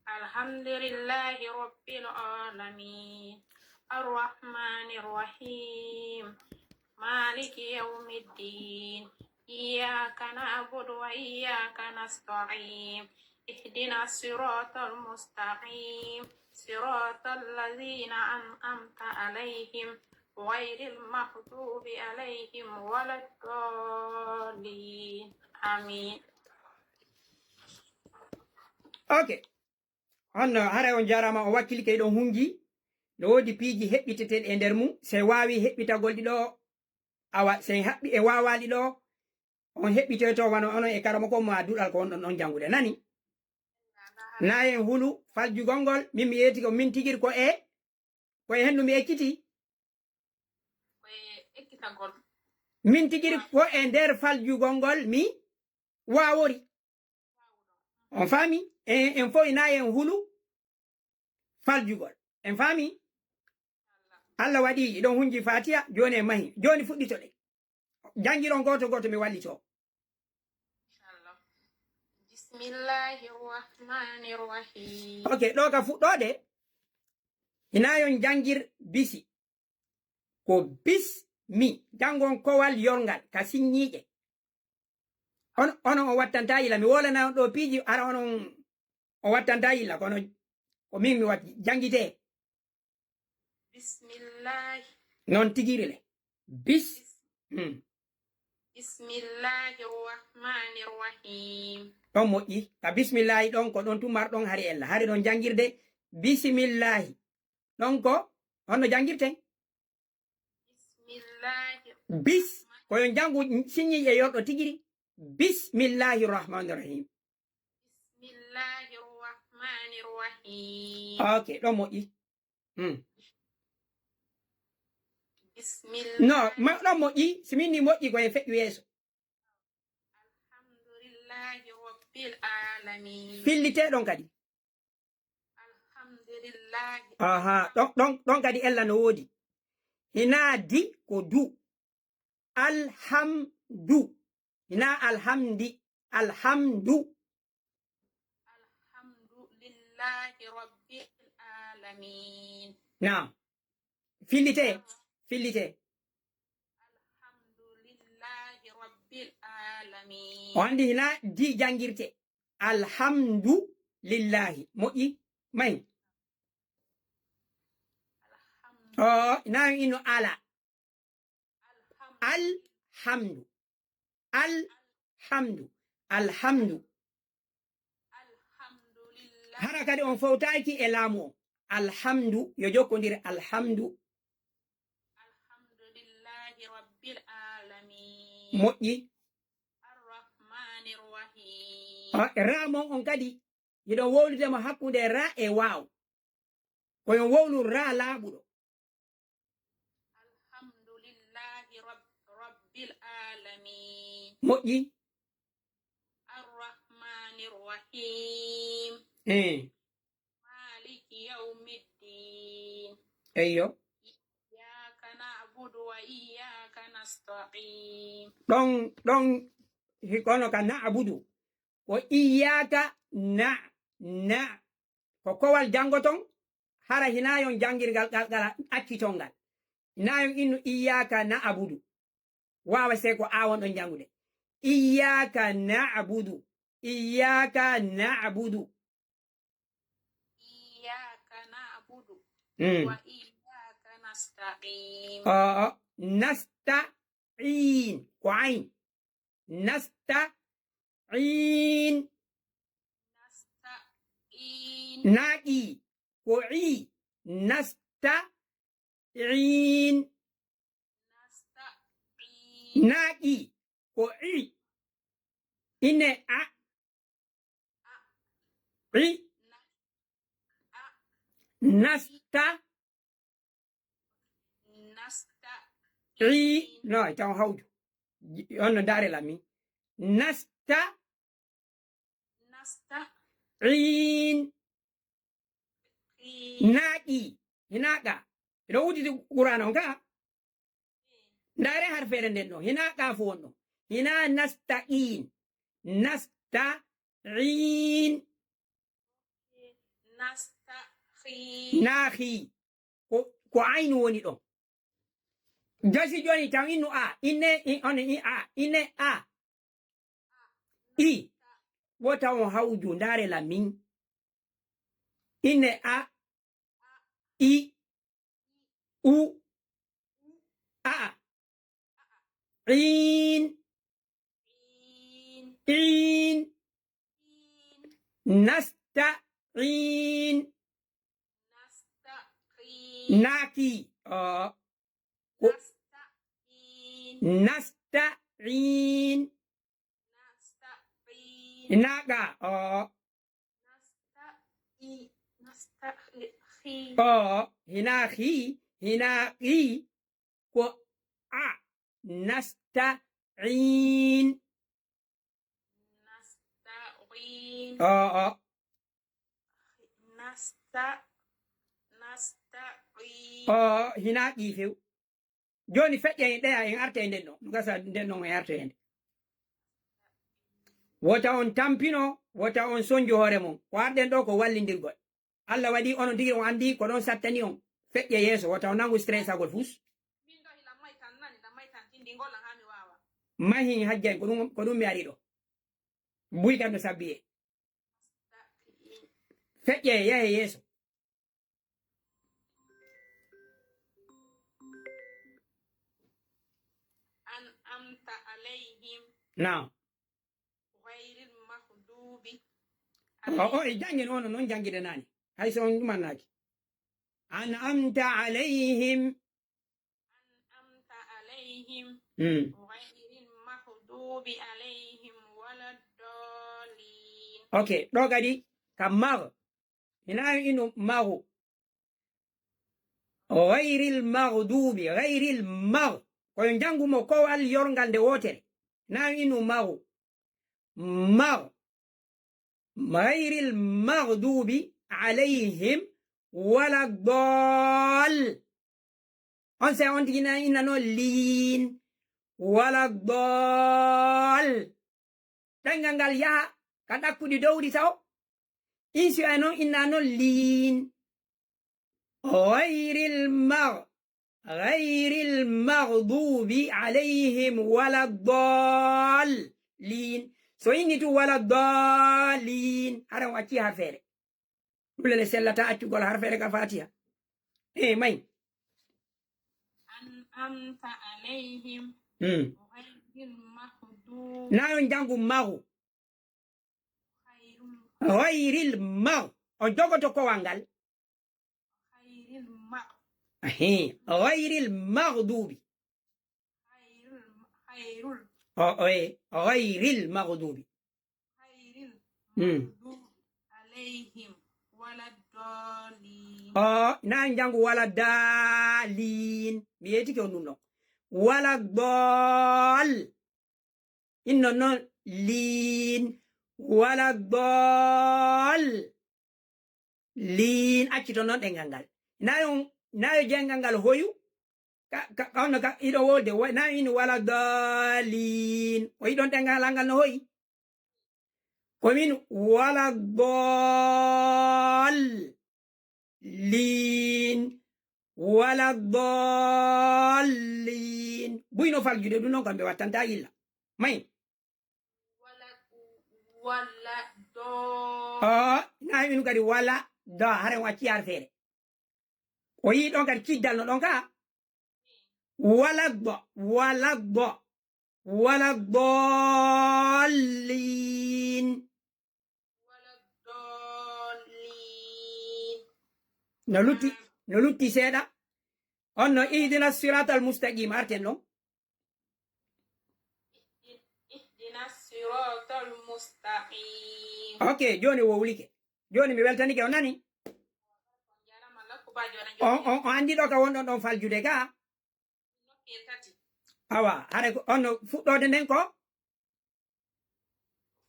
الحمد لله رب العالمين. الرحمن الرحيم. مالك يوم الدين. إياك نعبد وإياك نستعين. اهدنا الصراط المستقيم. صراط الذين أنعمت عليهم غير المغضوب عليهم ولا الضالين. آمين. Ok. Honno, haray on jaaraama, on wakkilike, hiɗon hunji. No woodi piiji heɓɓiteteeɗi e nder mum. Si en waawii heɓɓitagol ɗi ɗoo, awa, si en haɓɓi e waawaali ɗoo, on heɓɓitoyto wano onon e karamoko ma duɗal ko wonɗon ɗon janngude. Nani? Na en hulu faljugol ngol, min mi yeeti ko min tigiri ko e, ko e hendu mi ekkiti. Ko e ekkitagol. Min tigiri ko e nder faljugol ngol mi waawori. On faami? En, en fof na en hulu faljugol. En faami? Allah waɗi iɗon hunji Fatiha, jooni en mahi. Jooni fuɗɗitoɗen. Janngiron gooto gooto mi wallito. Inchallah. Bismillahi rahmani rahim. Ok, ɗoo ka fuɗɗoode, hina yon janngir bisi. Ko bismi, janngon kowal yorngal, ka sinnyiiƴe. On, onon on wattanta yila, mi wolana on ɗoo piiji, hara onon on wattanta yila, kono ko min mi watti, janngitee. Bismillahi. Noon tigiri le. Bis. Hmm. Bismillahi rahmani rahim. Ɗon moƴƴi. Ka bismillahi ɗon ko ɗon tun marɗon hari ella. Hari ɗon janngirde bismillahi. Ɗon ko honno janngirten? Bismillahi. Bis. Ko yo janngu sinnyi e yorɗo tigiri. Bismillahi rahmani rahim. Bismillahi rahmani rahim. Ok, ɗon moƴƴi. Hmm. Bismillah. No, ma, ɗon moƴƴi, si min ni moƴƴi ko e feƴƴu yeeso. Alhamdulillahi rabbil alamin. Fillitee ɗon kadi. Alhamdulillahi. Aha, ɗon, ɗon, ɗon kadi ella no woodi. Hina di ko du. Alhamdu. Hina alhamdi. Alhamdu. Alhamdulillahi rabbil alamin. Naam. Fillitee. Fillitee. Alhamdulillahi rabbil alamin. O anndi hina di janngirte. Alhamdu lillahi. Moƴƴi. Mahi. Alhamdu. O, ina ino ala. Alhamdu. Alhamdu. Alhamdu. Alhamdulillah. Hara kadi on fowtaaki e laamu o. Alhamdu. Yo jokkondir alhamdu. Alhamdulillahi rabbil alamin. Moƴƴi. Arrahmani rahim. Ah, ra mon on kadi. Yiɗon wowlude mo hakkunde ra e waaw. Ko yon wowlu ra laaɓuɗo. Alhamdulillahi rab-, rabbil alamin. Moƴƴi. Arrahmani rahim. Eh. Maliki yawmiddin. Eyyo. Iyyaka na'budu wa iyyaka nasta'in. Ɗon, ɗon, hi-, kono ka na'budu. Ko iyyaka na, na. Ko kowal janngoton, hara hina yon janngirgal qalqala acciton ngal. Hina yon innu iyyaka na'budu. Waawa sey ko a wonɗon janngude. Iyyaka na'budu. Iyyaka na'budu. Iyyaka na'budu Mm. wa iyyaka nasta'in. Oo, nasta'in. Ko ayn. Nasta'in. Nasta'in. Na'i. Ko i. Nasta'in. Nasta'in. Na'i. Ko i. Ine a. I. Na-, a. Nasta. Nasta. I. No, taw hawju. On no ndaare la mi. Nasta. Nasta. In. In. Na'i. Hina ɗa. Hiɗo wuditi Qur'aana on ka? Ndaare harfeere nden ɗo. Hina ɗa fo wonɗo. Hina nasta'in. Nasta'in. Nastahi. Nahi. Ko, ko aynu woni ɗon. Gasi jooni taw innu a. Inne, in, on, in, a. Inne a. I. Wota on hawju, ndaare la min. Inne a. I. U. A. In. In. Nasta'in. Naki. O. Nasta'in. Naqa. O. O. Hina hi. Hina hi. Ko a. Nasta'in. Nasta'in. O, o. Nasta-, nasta'in. O, hina ɗi few. Jooni feƴƴa en ɗeya, en arta e nden ɗon. No gasa nden ɗon en arta e nden. Wota on tampino, wota on sonju hoore mon. Ko arɗen ɗo ko wallindirgol. Allah waɗi onon tigi on anndi ko ɗon sattani on. Feƴƴe yeeso, wota on nangu stressagol fus. Min ɗo hila may tan nani, la may tan tindi ngol haa mi waawa. Mahi hajjay, ko ɗum, ko ɗum mi ari ɗo. Buy kam no sabbiye. Feƴƴe yahe yeeso. An amta alayhim. Naam. Ghayril maghdubi. O, o, e janngen on, non janngide nani. Hay so on ɗumannaaki. An amta alayhim. An amta alayhim. Hmm. Ghayril maghdubi alayhim waladdallin. Ok, ɗo kadi ka magh. Hina inu maghu. Ghayril maghdubi, ghayril magh. Ko yo njanngu mo kowal yorngal nde wootere. Hina inu maghu. Magh. Ghayril maghdubi alayhim wala dall. On se on tigi na inna noon liin wala dall. Ɗanngal ngal yaha ka ɗakkuɗi dowri taw. Insu e noon inna noon liin. Ghayril magh-, ghayril maghdubi alayhim wala dall. Liin. So inni tu wala dall liin. Hara on acci harfeere. Ɗum lele sellata accugol harfeere ka Fatiha. E may. An amta alayhim. Hmm. Ghayril maghdubi. Na on janngu maghu. Ghayril. Ghayril magh. On jogoto kowal ngal. Ghayril magh-. Ahe. Ghayril maghdubi. Ghayrul, ghayrul. O, o, e, ghayril maghdubi. Ghayril. Hmm. Maghdubi alayhim wala dallin. O, na njanngu wala dallin. Mi yeetike on ɗum ɗon. Wala dall. Inno noon liin. Wala dall. Liin, accito noon ɗenngal ngal. Nayo, nayo jenngal ngal hoyu. Ka, ka, ka, on no ka, iɗo wolde, wa-, nayo ino wala daalin. O yiɗon ɗenngal ngal no hoyi. Ko min wala daal. Liin. Wala daalin. Buy no faljude ɗum noon kam ɓe wattanta yilla. May. Wala, wala do. Ah, na inu kadi wala da, hare wa ciyar fere. O yi ɗon kadi kiddal no ɗon ka. Wala do, wala do, wala dallin. Wala dallin. No lutti, no lutti seeɗa. On no ihdina siratal mustaqim arten ɗon. Ihdina siratal mustaqim. Ok, jooni wowlike. Jooni mi weltanike, o nani? On jarama lakku ba joona. On, on, on anndi ɗo ka wonɗon ɗon faljude ka? Nokkiyel tati. Awa, hare ko, on no fuɗɗoode nden ko?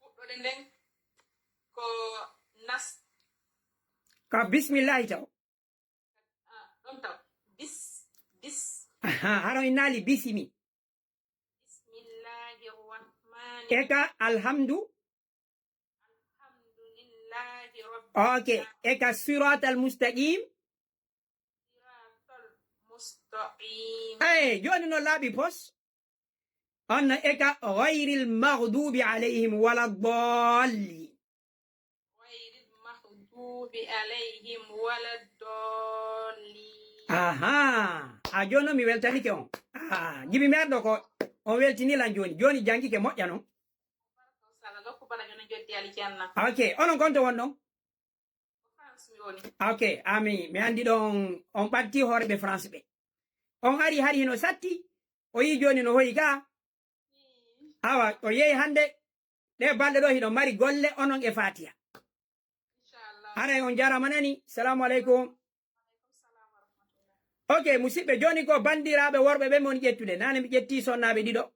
Fuɗɗoode nden ko nas. Ka bismillahi taw. Ah, ɗon taw. Bis, bis. Aha, haro innaali bisimi. Bismillahi rahmani. Eka, alhamdu. Alhamdulillahi rabbil Ok, e ka siratal mustaqim. Siratal mustaqim. Ey, jooni no laaɓi pos. On no e ka ghayril maghdubi alayhim wala dallin. Ghayril maghdubi alayhim wala dallin. Aha. A jooni noon mi weltanike on. Ah, jibi meerɗo ko on weltini lan jooni. Jooni jangike moƴƴa noon. Sala lokku bana jooni joddi aljanna. Ok, onon konto won ɗon? Ko France mi woni. Ok, ami, mi andi ɗon on ɓatti hoore ɓe France ɓe. On ari hari hino satti, o yi jooni no hoyi ka. Awa, o yehi hande, ɗe balɗe ɗo hino mari golle onon e Fatiha. Inchallah. Aray on jarama nani. Salamu aleykum. Ok, musidɓe, jooni ko bandiraɓe worɓe ɓe mon ƴettude. Nane mi ƴetti sonnaaɓe ɗiɗo.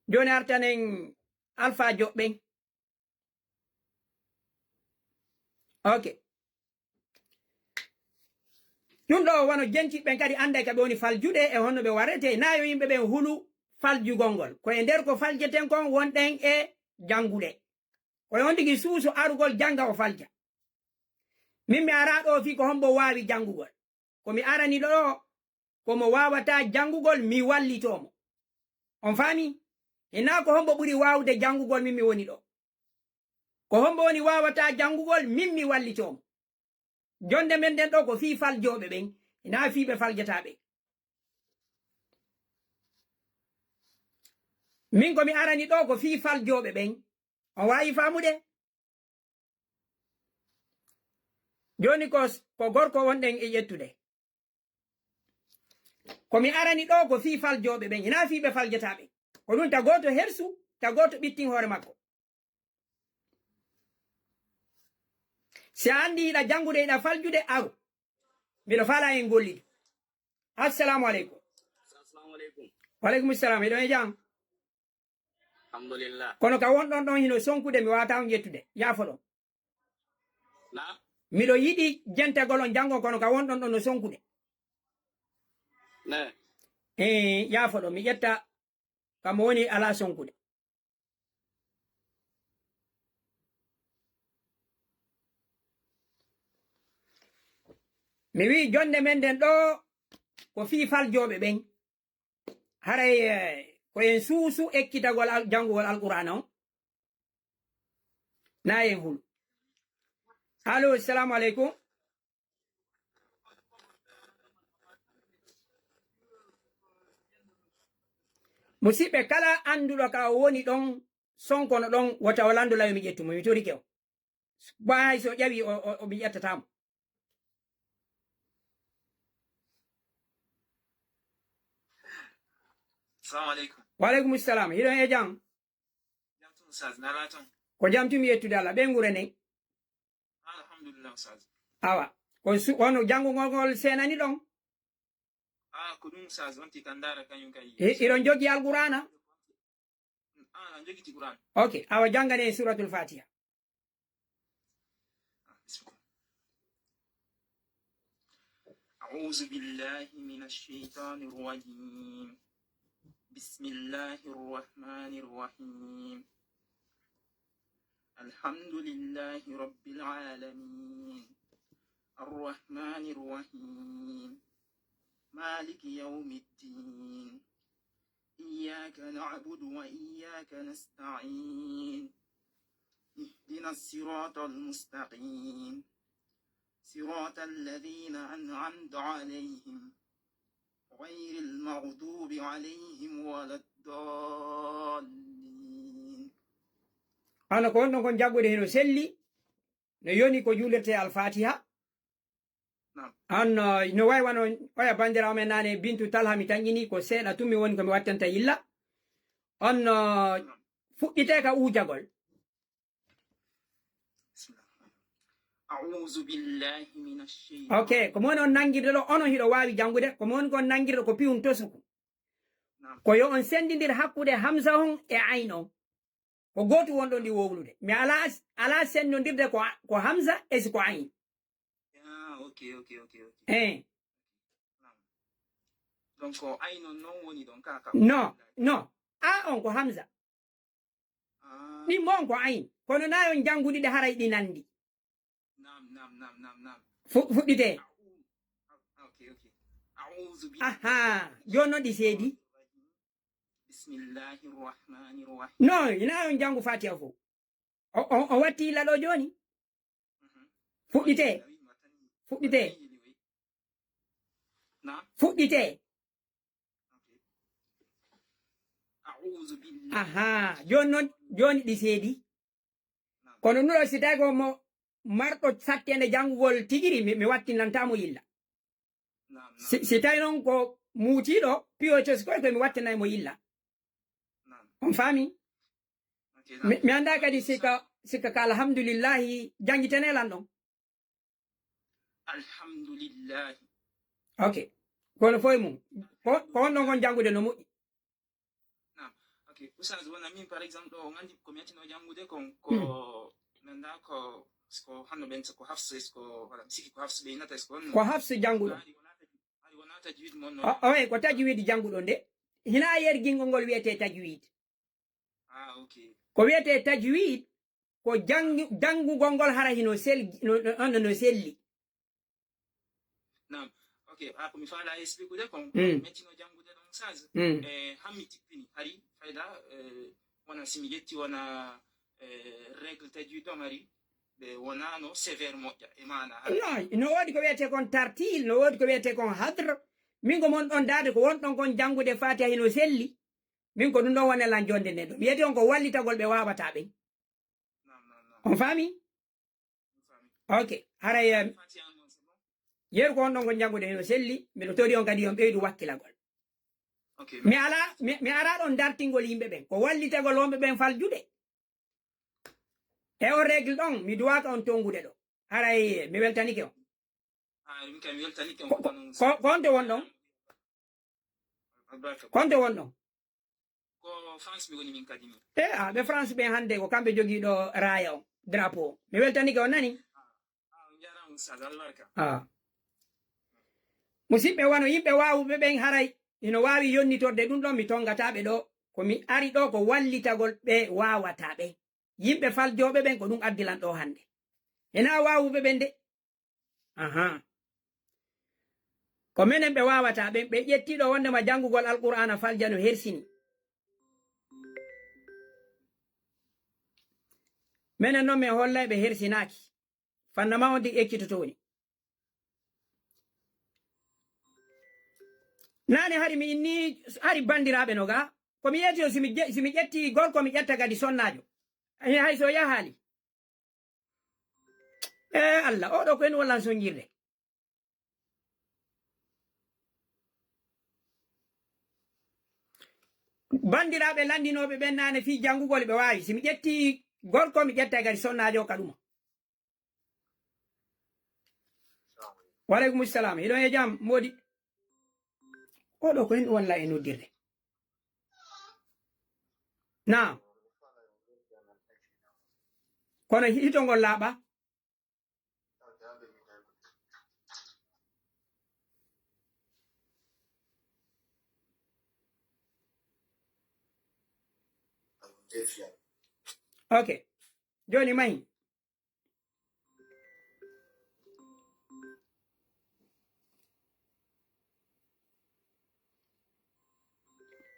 Jooni artanen Alpha Joɓɓen. Ok. Ɗum ɗo wano jentiɓɓen kadi annday ka ɓe woni faljude e honno ɓe warrete. Nayo yimɓe ɓen hulu faljugol ngol. Ko e nder ko faljeten kon wonɗen e janngude. Ko e on tigi suusu arugol jannga o falja. Min mi ara ɗo fii ko hombo waawi janngugol. Ko mi arani ɗo, ko mo waawata janngugol, mi wallitoo mo. On faami? Hinaa ko hombo ɓuri waawude janngugol, min mi woni ɗo. Ko hombo woni waawata janngugol, min mi wallitoo mo. Jonde men nden ɗo ko fii faljooɓe ɓen, hinaa fii ɓe faljataa ɓen. Min ko mi arani ɗo ko fii faljooɓe ɓen. On waawi faamude? Jooni ko, ko gorko wonɗen e ƴettude. Ko mi arani ɗo ko fii faljooɓe ɓen, hinaa fii ɓe faljataa ɓen. Ko ɗum ta gooto hersu, ta gooto ɓittin hoore makko. Si a andi hiɗa janngude, hiɗa faljude, aru. Miɗo faala en gollidu. Assalamu aleykum. Assalamu aleykum. Wa aleykum salam. Hiɗon e jam? Alhamdulillah. Kono ka wonɗon ɗon hino sonkude, mi waata on ƴettude. Yaafo ɗon. Na? Miɗo yiɗi jentagol on janngo, kono ka wonɗon ɗon no sonkude. Ne. Eh, yaafo ɗon, mi ƴetta ka mo woni alaa sonkude. Mi wi'i jonde men nden ɗo ko fii faljooɓe ɓen. Haray, eh, ko en suusu ekkitagol al-, janngugol Alqur'aana on? Na en hulu. Allo, assalamu aleykum. Musidɓe, kala annduɗo ka o woni ɗon, sonkono ɗon, wota o lanndu law, mi ƴettu mo, mi torike o. Ba hay so ƴawi o, o, o mi ƴettata mo. Assalamu aleykum. Wa aleykum salam. Hiɗon e jam? Jam tun, Ustaz, na ala ton? Ko jam tun mi ƴettude Allah. Ɓen gure nden? Alhamdulillah, Ustaz. Awa. Ko su-, kono janngugol ngol seenani ɗon? Ah, ko ɗum, Ustaz, on ti kan ndaara kañum kay. I-, iɗon jogii Alqur'aana? Ah, na jogiti Qur'an. Ok, awa janngane en Suratul Fatiha. أعوذ بالله من الشيطان الرجيم. بسم الله الرحمن الرحيم. الحمد لله رب العالمين. الرحمن الرحيم. مالك يوم الدين. إياك نعبد وإياك نستعين. اهدنا الصراط المستقيم. صراط الذين أنعمت عليهم. غير المغضوب عليهم ولا الضالين. Hano ko wonɗon kon jaggude hino selli, no yoni ko juulirte Al-Fatiha. Naam. An, uh, no wayi wano oya banndiraawo men nane Bintu Talha mi tanƴini ko seeɗa tun mi woni ko mi wattanta yilla. On, uh, naam, fuɗɗite ka uujagol. Bismillah. أعوذ بالله من الشيطان. Ok, ko mo woni on nanngirde ɗo, onon hiɗo waawi janngude, ko mo woni kon nanngirde ko piwun tosuku. Naam. Ko yo on senndindir hakkunde hamza on e ayn on. Ko gootu wonɗon ɗi wowlude. Mi alaa, alaa senndondirde ko, ko hamza e si ko ayn. Ah, ok, ok, ok, ok. Eh. Naam. Donc, ko ayn on non woni ɗon ka, ka. Non, non. A on ko hamza. Ah. Ɗin mo on ko ayn. Kono na on jannguɗi ɗe haray ɗi nanndi. Naam, naam, naam. Fu-, fuɗɗitee. A'u-, ah, ok, ok. A'udhu billahi. Aha, jooni noon ɗi seedi. Bismillahir rahmanir rahim. Non, ina on janngu Fatiha fof. O, o, o watti illa ɗo jooni. Mhm. Fuɗɗitee. Fuɗɗitee. Naam. Fuɗɗitee. Ok. A'udhu billahi. Aha, jooni noon, jooni ɗi seedi. Naam. Kono nuɗo si tawi ko mo marɗo satteende janngugol tigiri, mi, mi wattinanta mo yilla. Naam, naam. Si, si tawi noon ko muutiiɗo, piyotos koye koye, mi wattinay mo yilla. Naam. On faami? Ok, naam. Mi, mi anndaa kadi si ka, si ka, ka alhamdulillahi janngitene lan ɗon. Alhamdulillahi. Ok. Kono foye mum. Ko, ko honɗon kon janngude no moƴƴi? Naam. Ok. Oustaz, wona min, par exemple, ɗo, on anndi ko mi yettinoo janngude kon, ko, hmm, mi anndaa ko, ko honno ɓen, so ko Hafs, so ko, wala, mi sikki ko Hafs ɓe innata, so ko honno. Ko Hafs jannguɗo. Hari wona taj-, hari wona tajwid mon non. O, oye, ko tajwid jannguɗo nde. Hina yergingol ngol wiyetee tajwid. Ah, ok. Ko wiyetee tajwid, ko janngi-, janngugol ngol hara hino sel-, no, no, no, no selli. Naam. Ok, a ko mi faala expliquer kon, mm, mettino janngude ɗon sage. Mm. E, hammi tippini, hari, fayda, e, wona si mi ƴetti wona, e, règle tajwid ɗon hari, ɓe wonaano sévère moƴƴa, e maana hari. No, no woodi ko wiyetee kon tartil, no woodi ko wiyetee kon hadr. Min ko mon ɗon daade ko won ɗon kon janngude Fatiha hino selli. Min ko ɗum ɗon woni lan jonde nden ɗo. Mi yeti on ko wallitagol ɓe waawata ɓen. Naam, naam, naam. On faami? On faami. Ok. Haray, em, Fatiha non, c'est bon. Yeru ko on ɗon ko janngude hino selli, miɗo tori on kadi on ɓeydu wakkilagol. Ok. Mi ala, mi, mi ara ɗon dartingol yimɓe ɓen. Ko wallitagol wonɓe ɓen faljude. E on règle ɗon, mi duwaaka on tongude ɗo. Haray, mi weltanike on. Ah, min kam weltanike on. Ko, ko, ko, ko honto wonɗon? Albarka. Ko honto wonɗon? Ko France mi woni min kadi ni. E, a, ɓe France ɓen hannde ko kamɓe jogii ɗo raaya on, drapeau on. Mi weltanike on nani? Ah, ah, on njaaraama Oustaz, albarka. Ah. Musidɓe, wano yimɓe waawuɓe ɓen haray ino waawi yonnitorde ɗum ɗon, mi tongataa ɓe ɗo. Ko mi ari ɗo ko wallitagol ɓe waawataa ɓe. Yimɓe faljooɓe ɓen ko ɗum addi lan ɗo hannde. Hinaa waawuɓe ɓen de. Aha. Ko menen ɓe waawataa ɓen, ɓe ƴettii ɗo wondema janngugol Alqur'aana falja no hersini. Menen non min hollay ɓe hersinaaki. Fanna ma on tigi ekkitoto woni. Naane hari mi inni, hari banndiraaɓe no ga. Ko mi yeeti o si mi je-, si mi ƴetti gorko mi ƴetta kadi sonnaajo. Hay, hay so yahaali. E Allah, oɗo ko en wallan sonjirde. Banndiraaɓe lanndinooɓe ɓen naane fii janngugol ɓe waawi. Si mi ƴetti gorko, mi ƴetta kadi sonnaajo ka ɗuma. Wa aleykum salam. Hiɗon e jam, moodi? Oɗo ko en ɗum walla e noddirde. Naam. Kono hito ngol laaɓa. Ok. Jooni mahi.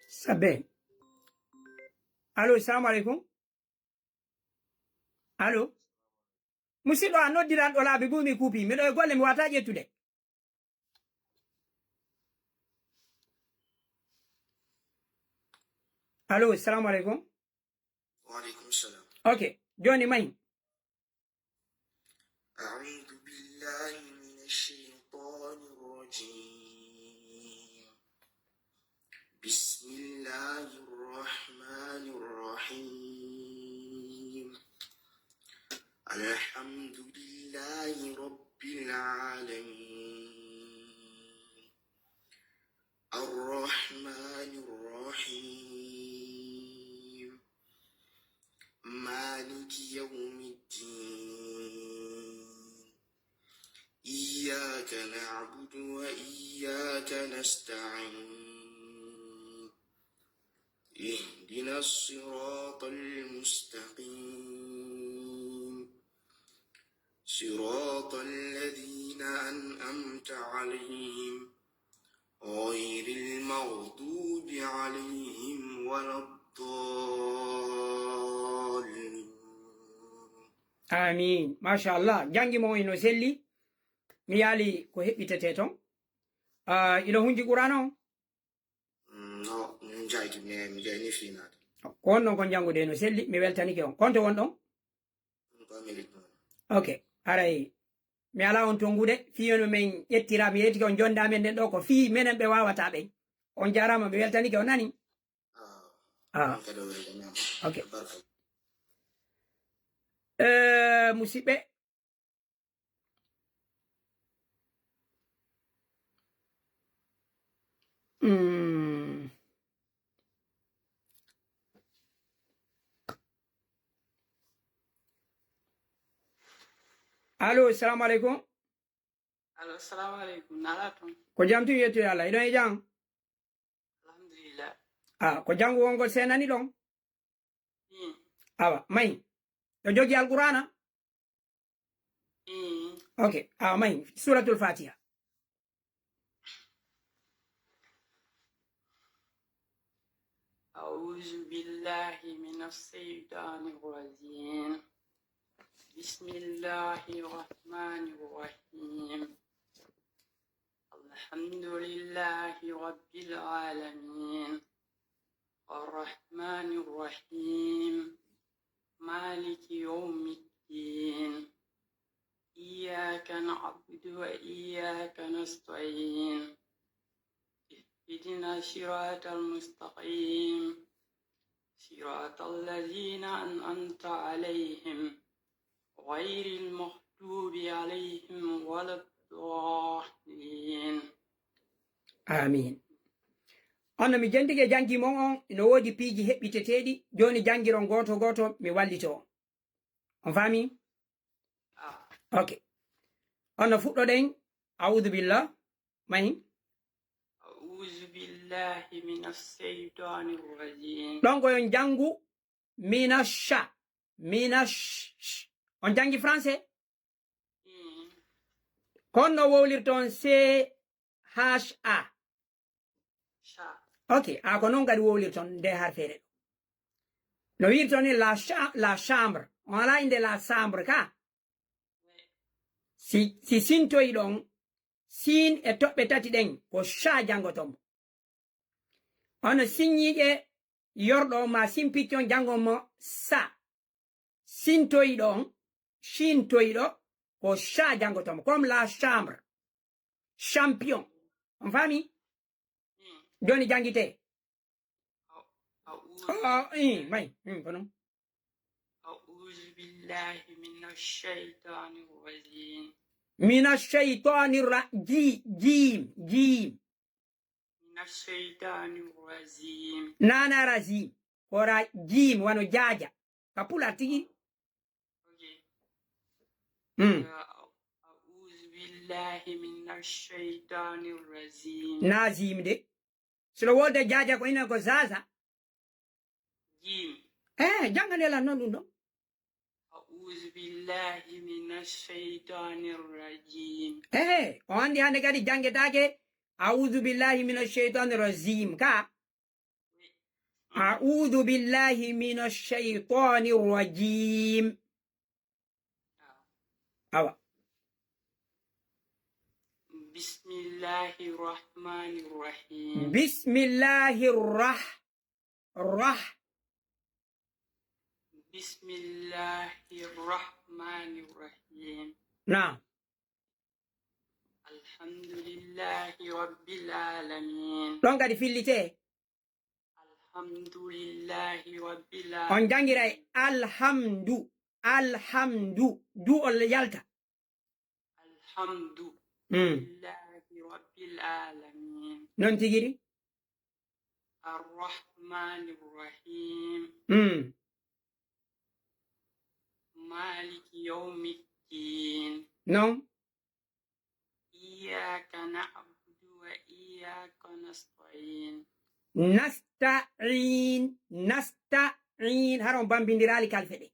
Sabbe. Allo, salamu aleykum. Allo. Musidɗo, a noddiran ɗo laabi buumi kuupi. Miɗo e golle, mi wata ƴettude. Allo, salamu aleykum. Wa aleykum salam. Ok, jooni mahi. أعوذ بالله من الشيطان الرجيم. بسم الله الرحمن الرحيم. الحمد لله رب العالمين. الرحمن الرحيم. مالك يوم الدين. إياك نعبد وإياك نستعين. اهدنا الصراط المستقيم. صراط الذين أنعمت عليهم غير المغضوب عليهم ولا الضالين. Amin. Machallah. Janngi mo ino selli. Mi yaali ko heɓɓitetee ton. Ah, ino hunji Qur'an on? Mm, no, min jayti, mi, mi jayni finaade. Ko on ɗon kon janngude no selli, mi weltanike on. Konto won ɗon? Ɗum ko Amérique noon. Ok, aray. Mi alaa on tonngude, fii on men ƴettira, mi yettike on jonde amen nden ɗo, ko fii menen ɓe waawata ɓen. On jaaraama, mi weltanike on nani. Ah, Ah, ɗum kadi o weltanaama. Ok. Barka. Eh, musidɓe. Mm. Allo, salamu aleykum. Allo, salamu aleykum. Nala ton. Ko jam tun, yettude Allah. Iɗon e jam? Alhamdulillah. Ah, ko janngu wongol seenani ɗon? Mm. Awa, mahi. Ɗo jogi Alqur'ana? Mm. Ok, awa, mahi. Suratul Fatiha. أعوذ بالله من الشيطان الرجيم. بسم الله الرحمن الرحيم. الحمد لله رب العالمين. الرحمن الرحيم. مالك يوم الدين. إياك نعبد وإياك نستعين. اهدنا الصراط المستقيم. صراط الذين أنعمت عليهم غير المغضوب عليهم ولا الضالين. Amin. Onno mi jentike janngi mon on, ino woodi piiji heɓɓiteteeɗi. Jooni janngiron gooto gooto, mi wallito on. On faami? Ah. Ok. Onno fuɗɗoɗen, a'udhu billah, mahi. أعوذ بالله من الشيطان الرجيم. Ɗon ko yon janngu, minasha, minash. On janngi français? Mm. Kon no wowlirton C H A. Sha. Ok, a ko noon kadi wowlirton nde harfeere ɗo. No wiirton ni la cha-, la chambre. On alaa innde la chambre ka? Si, si sintoyi ɗon, siin e toɓɓe tati ɗen, ko cha janngoton mo. Hono sinñiiƴe yorɗo ma sin piccon janngon mo sa. Sintoyi ɗon, sintoyi ɗo, ko cha janngoton mo. Comme la chambre. Champion. On faami? Mm. Jooni janngitee. أعوذ Oh, ii, may, mm, ko noon. أعوذ بالله من الشيطان الرجيم. Mina shaytani ra-, ji-, jiim, jiim. من الشيطان الرجيم. Naana ra jiim. Ko ra jiim, wano jaaja. Ka pulaar tigi. Okay. Mm. أعوذ بالله من الشيطان الرجيم. Na jiim de. Silo wolde jaaja ko ina ko zaza. Jiim. Eh, jannganee lan noon ɗum ɗo. أعوذ بالله من الشيطان الرجيم. Eh, o anndi hannde kadi janngetaake. A'udhu billahi minash shaytanir rajim. Ka. A'udhu billahi minash shaytanir rajim. Awa. بسم الله الرحمن الرحيم. Bismillahir rah-, rah-, بسم الله الرحمن الرحيم. Naam. الحمد لله رب العالمين. Ɗon kadi fillitee. الحمد لله رب On العالمين. janngiray alhamdu, alhamdu, du on yalta. الحمد Mm. لله رب العالمين. Noon tigiri. الرحمن الرحيم. Mm. مالك يوم الدين. Noon. إياك نعبد وإياك نستعين. Nasta'in, nasta'in. Hara on bambindiraali kalfe ɗe.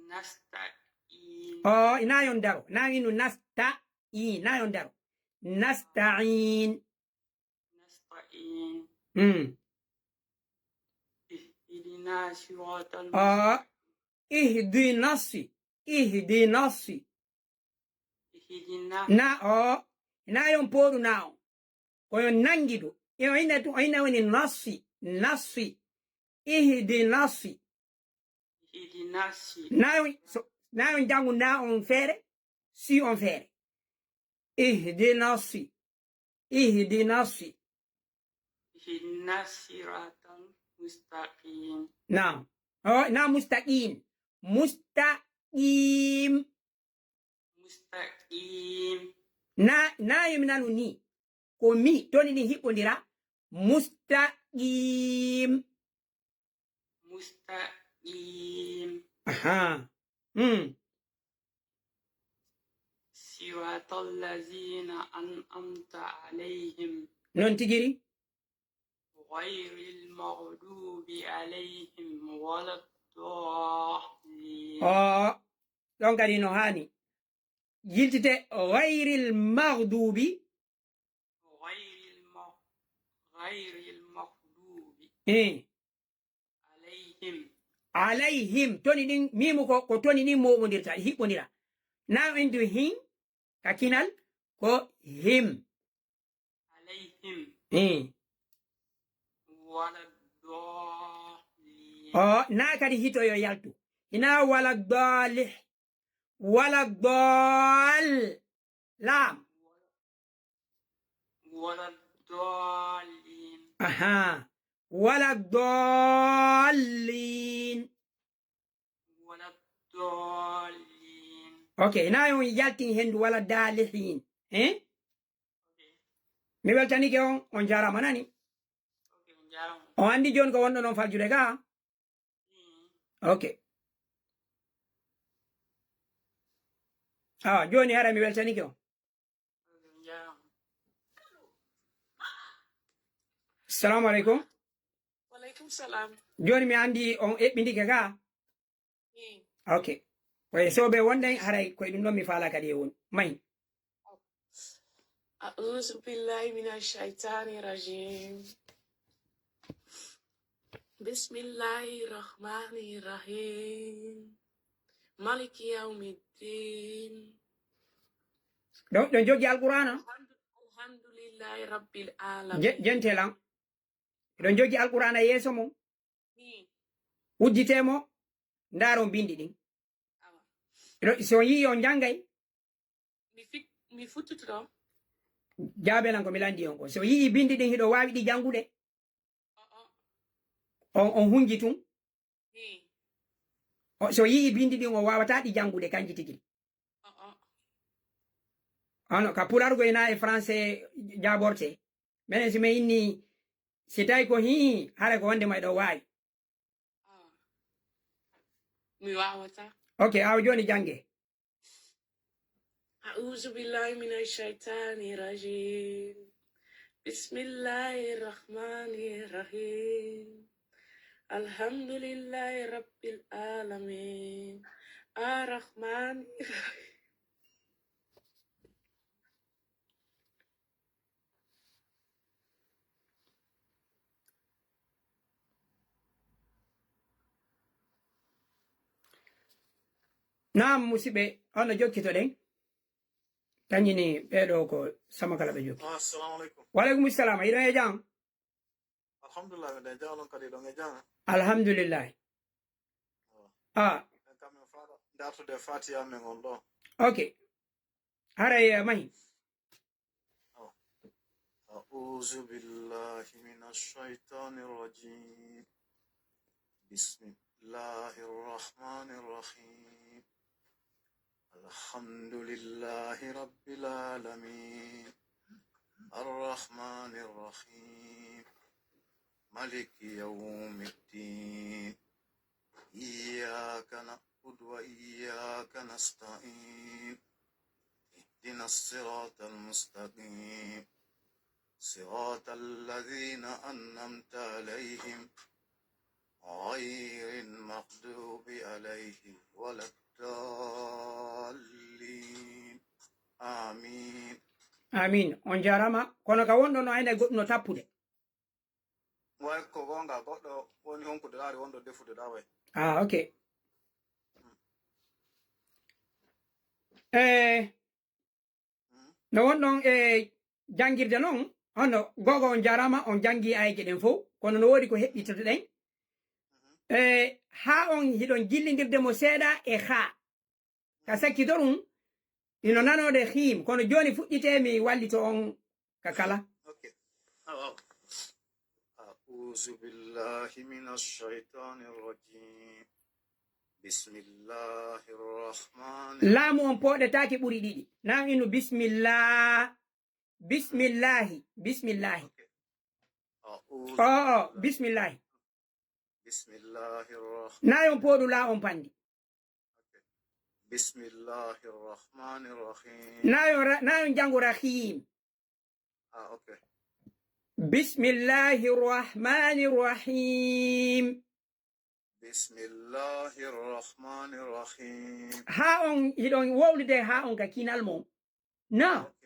نستعين. O, ina yon daro. Na inu nasta, i, na yon daro. Nasta'in. نستعين. Mm. اهدنا الصراط المستقيم. O, ihdinas, ihdinas. اهدنا. Na, o, na yon poru na o. Ko yon nangidu. E o ina tu, o ina woni nasi, nasi. Ihdinas. اهدنا الصراط. Na yon, so, na yon jangu na on feere, si on feere. Ihdinas. Ihdinas. اهدنا الصراط المستقيم. Na. O, na mustaqim. Mustaqim. مستقيم. Na, na yemi nanu ni. Ko mi, toni ni hiɓɓondira. Mustaqim. مستقيم. Aha. Mm. صراط الذين أنعمت عليهم. Non tigiri. غير المغضوب عليهم ولا الضالين. O, ɗon kadi no haani. Yiltite ghayril maghdubi. غير المغ-، غير المغضوب. Eh. عليهم. Alayhim. Toni ɗin, mimu ko, ko toni ɗin moɓondirta, ɗi hiɓɓondira. Na en du hin, ka kinal, ko him. عليهم. Eh. ولا الضالين. O, na kadi hito yo yaltu. Ina wala dali. Wala dal. Lam. ولا الضالين. Aha. Wala dallin. ولا الضالين. Ok, na on yaltin hendu wala dalihin. Eh? Ok. Mi weltanike on, on jarama nani. Ok, on jarama. On andi jon ko wonɗo non faljude ga? Mm. Ok. Ah, joni hara mi weltanike on. Ok, on jarama. Assalamu alaikum. Walaikum salam. Joni mi andi on eɓɓindike ga? Mm. Ok. Oye, soɓe wonɗen, haray koye ɗum ɗon mi faala kadi e won. Mahi. أعوذ بالله من الشيطان الرجيم. بسم الله الرحمن الرحيم. مالك يوم الدين. Ɗon, ɗon jogi Alqur'ana? الحمد، الحمد لله رب العالمين. Je-، jente lan. Eɗon jogi Alqur'ana yeeso mon. Hmm. Uddite mo, ndaaro bindi ɗin. Awa. Eɗon, so on yi'i on janngay. Mi fit-, mi futtuto ɗo. Jaabe lan ko mi landi on ko. So yi'i bindi ɗin hiɗo waawi ɗi janngude. O, o. On, on hunji tun. Hmm. O, so yi'i bindi ɗin o waawata ɗi janngude kanji tigi. O, o. Ano, ka pulargo ina e français jaaborte. Menen si mi inni, si tawi ko hii, hara ko wonde ma ɗo waawi. Ah. Mi waawata. Ok, awa joni jannge. أعوذ بالله من الشيطان الرجيم. بسم الله الرحمن الرحيم. الحمد لله رب العالمين. الرحمن الرحيم. Naam, musidɓe, on no jokkitoɗen. Kañum ni ɓeeɗo ko sama kala ɓe jokki. Ah, assalamu alaikum. Wa alaikum salam. Hiɗon e jam? Alhamdulillah, miɗen jam, onon kadi hiɗon e jam? Alhamdulillah. Oh. Ah. En kam min faala dartude Fatiha men on ɗo. Ok. Haray, eh, mahi. Oh. أعوذ بالله من الشيطان الرجيم. بسم الله الرحمن الرحيم. الحمد لله رب العالمين. الرحمن الرحيم. مالك يوم الدين. إياك نعبد وإياك نستعين. اهدنا الصراط المستقيم. صراط الذين أنعمت عليهم غير المغضوب عليهم ولا الضالين. آمين. Amin. On jaaraama. Kono ka wonɗon no aynay goɗɗum no tappude. Way ko goonga, goɗɗo woni honkude ɗaari wonɗo defude ɗa way. Ah, ok. Eh, no wonɗon e janngirde noon, hono googo on jaaraama, on janngi ayeeje ɗen fof, kono no woodi ko heɓɓitotoɗen. Eh, haa on hiɗon jillindirde mo seeɗa e haa. Ka sakkito ɗum, ino nanoode hiim, kono jooni fuɗɗitee mi wallito on ka kala. Ok. Ah, waaw. أعوذ بالله من الشيطان الرجيم. بسم الله الرحمن Laamu on pooɗetaake ɓuri ɗiɗi. Naa inu bismillah. Bismillahi. Bismillahi. أعوذ Oo, oo, bismillahi. بسم الله الرحمن Naa yon pooɗu laa on panndi. بسم الله الرحمن الرحيم. Naa yon ra-, naa yon janngu rahiim. Ah, ok. Bismillahi rahmani rahim. بسم الله الرحمن الرحيم. Haa on hiɗon wowlude haa on ka kinal mon. Na. Ok.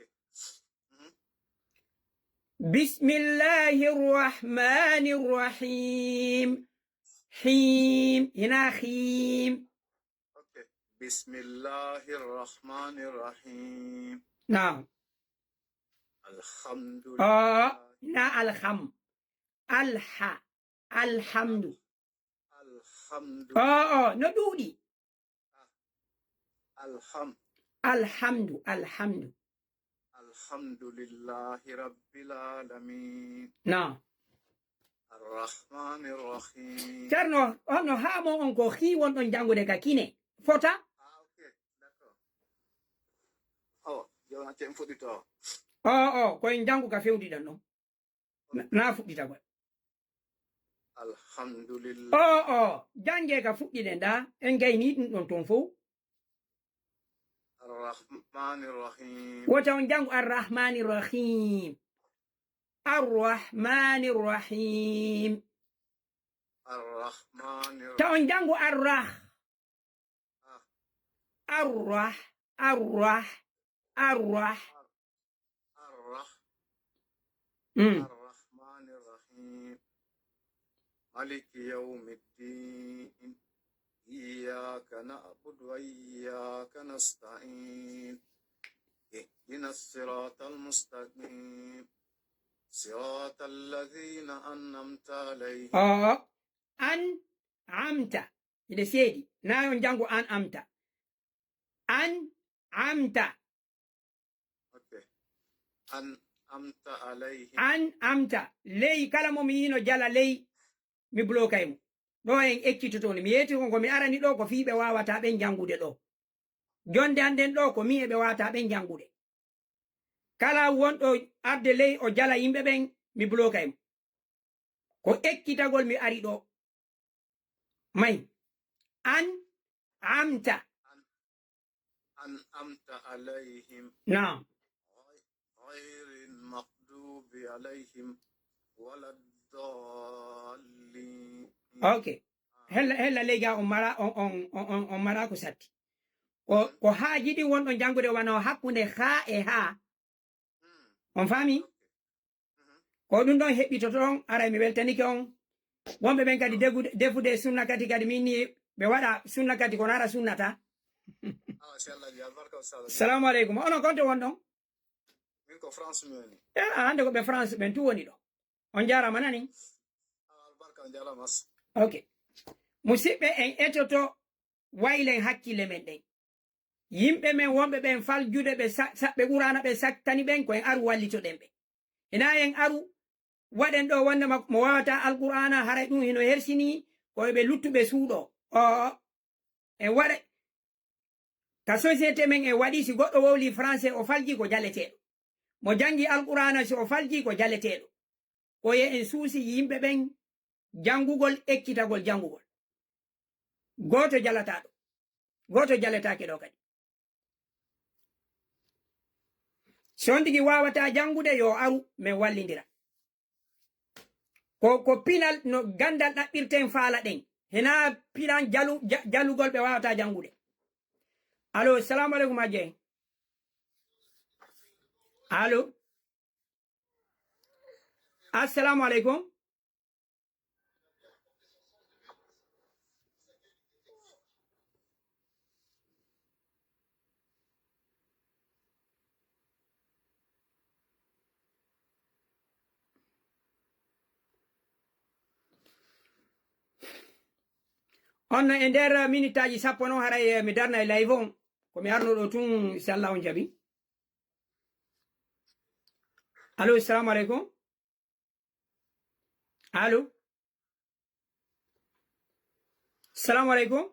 Mhm. Bismillahi rahmani rahim. Hiim. Hinaa hiim. Ok. بسم الله الرحمن الرحيم. Naam. الحمد Ah, لله. na alham. Alha. Alhamdu. الحمد Oo, oo, no ɗuuɗi. الحمد Alhamdu. Alhamdu. الحمد لله رب العالمين. Na. الرحمن الرحيم. Ceerno, hono haa mo on ko hii wonɗon janngude ka kine. Fota? Ah, ok. D'accord. Awa, jooni acce en fuɗɗito. Oo, oo, ko en janngu ka fewdiɗon ɗon. Na, na fuɗɗitagol. الحمد لله. Oo, oo, janngee ka fuɗɗiɗen ɗaa. En gaynii ɗum ɗon toon fof. الرحمن الرحيم. Wota on janngu Arrahmani Rahim. Arrahmani Rahim. الرحمن الرحيم. Ta on janngu Arrah. Arrah. Arrah. Arrah. الرح- Mm. الرحمن الرحيم. مالك يوم الدين. إياك نعبد وإياك نستعين. اهدنا الصراط المستقيم. صراط الذين أنعمت عليهم. Oo. An amta. Hiɗe seedi. Na on janngu an amta. An amta. Ok. أنعمت عليهم. An amta. Ley kala mo mi yino jala ley mi blokay mo. Ɗo en ekkitoto ni. Mi yeeti ko mi arani ɗo ko fii ɓe waawataa ɓen janngude ɗo. Jonde an ɗen ɗo ko mi e ɓe waawataa ɓen janngude. Kala wonɗo arde ley o jala yimɓe ɓen mi blokay mo. Ko ekkitagol mi ari ɗo. May. An amta. أنعمت عليهم. Naam. غير المغضوب عليهم ولا الضالين. Ok. Hella, hella ley ga on mara, on, on, on, on, on mara ko satti. Ko, ko haaji ɗin wonɗon janngude wano hakkunde haa e haa. Hmm. On faami? Ok. Mhm. Ko ɗum ɗon heɓɓitoto on, aray mi weltanike on. Wonɓe ɓen kadi degude, defude sunna kadi, kadi min ni ɓe waɗa sunna kadi kono ara sunnata. Ah, si Allah ji albarka, ustaz. Salamu aleykum. Onon konto wonɗon? Min ko France mi woni. Eh, hannde ko ɓe France ɓen tu woni ɗo. On jaaraama nani? Ah, albarka, on jaaraama. Ok. Musidɓe, en etoto waylen hakkille men ɗen. Yimɓe men wonɓe ɓen faljude ɓe sa-, saɓɓe Qur'aana ɓe sattani ɓen ko en aru wallitoɗen ɓe. Ina en aru waɗen ɗo wonde ma-, mo waawataa Alqur'aana haray ɗum hino hersinii ko e ɓe luttuɓe suuɗo. Oo. En waɗa ka société men en waɗi si goɗɗo wowli français o falji ko jaleteeɗo. Mo janngi Alqur'aana si o falji ko jaleteeɗo. Ko ye en suusi yimɓe ɓen janngugol, ekkitagol janngugol. Gooto jalataa ɗo. Gooto jaletaake ɗo kadi. Si on tigi waawataa janngude, yo aru, men wallindira. Ko, ko pinal no ganndal ɗaɓɓirten faala ɗen. Hinaa pilan jalu-, ja-, jalugol ɓe waawataa janngude. Allo, assalamu aleykum, Hajjee. Allo. Assalamu aleykum. On no e nder minitaaji sappo noon, haray, eh, mi darna e live on. Ko mi arno ɗo tun, si Allah on jaɓi. Allo, assalamu aleykum. Allo. Salamu aleykum.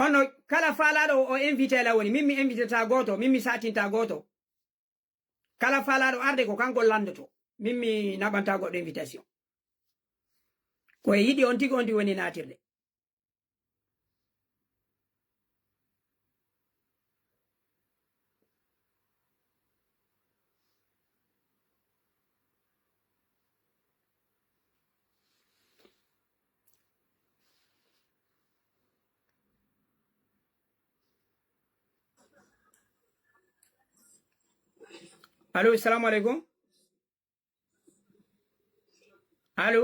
Ono kala faalaaɗo o invité la woni, min mi invité ta gooto, min mi satinta gooto. Kala faalaaɗo arde ko kanko lanndoto. Min mi naɓanta goɗɗo invitation. Ko e yiɗi on tigi on tigi woni naatirde. Allo, salamu aleykum. Allo.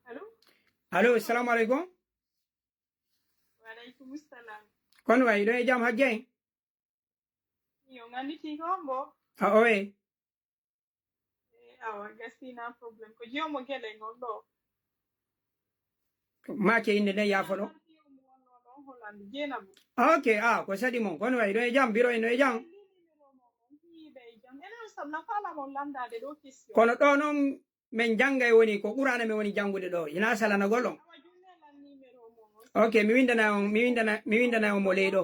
Allo. Allo, assalamu aleykum. Wa aleykum salam. Kono wayi ɗo e jam, Hajjee? Yo ngannditii ko hombo? A oye. Eh, awa, gasii na problème. Ko Jiyoomo Gele ngon ɗo. Maake innde nden, yaafo ɗo. Jiyoomo wonno ɗon Hollande, Jeenabu. Ok, ah, ko saɗi mon. Kono wayi ɗo e jam, biro en ɗo e jam. Nden numéro mo on, hiiɓe e jam. Enen sam na faala mon lanndaade ɗo question. Kono ɗo noon, min janngay woni ko Qur'aana min woni janngude ɗo. Ina salanagol on. Awa, junnee lan numéro mo on. Ok, mi winndana on, mi winndana, mi winndana on mo ley ɗo.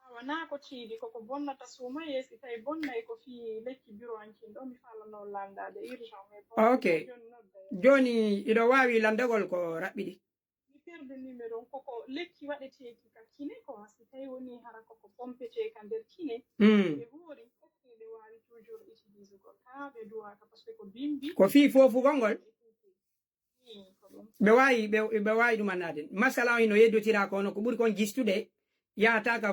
Awa, naa ko tiiɗi, koko bonnata suumayee, si tawi bonnay ko fii lekki biro an kin ɗo, mi faalano lanndaade urgent, mais bon, ok. Jooni nodda. Jooni, iɗo waawi lanndagol ko raɓɓiɗi? Mi perdu numéro on, koko lekki waɗeteeki ka kine ko, si tawi woni hara koko pompetee ka nder kine, mm, ɓe hoori, fof ɓe waawi toujours utilisugol ka, ɓe duwa ka, parce que ko bimbi. Ko fii foofugol ngol? Ɓe waawi, ɓe, ɓe waawi ɗum annaade. Masala on hino yeddotira kono ko ɓuri kon gistude yahata ka,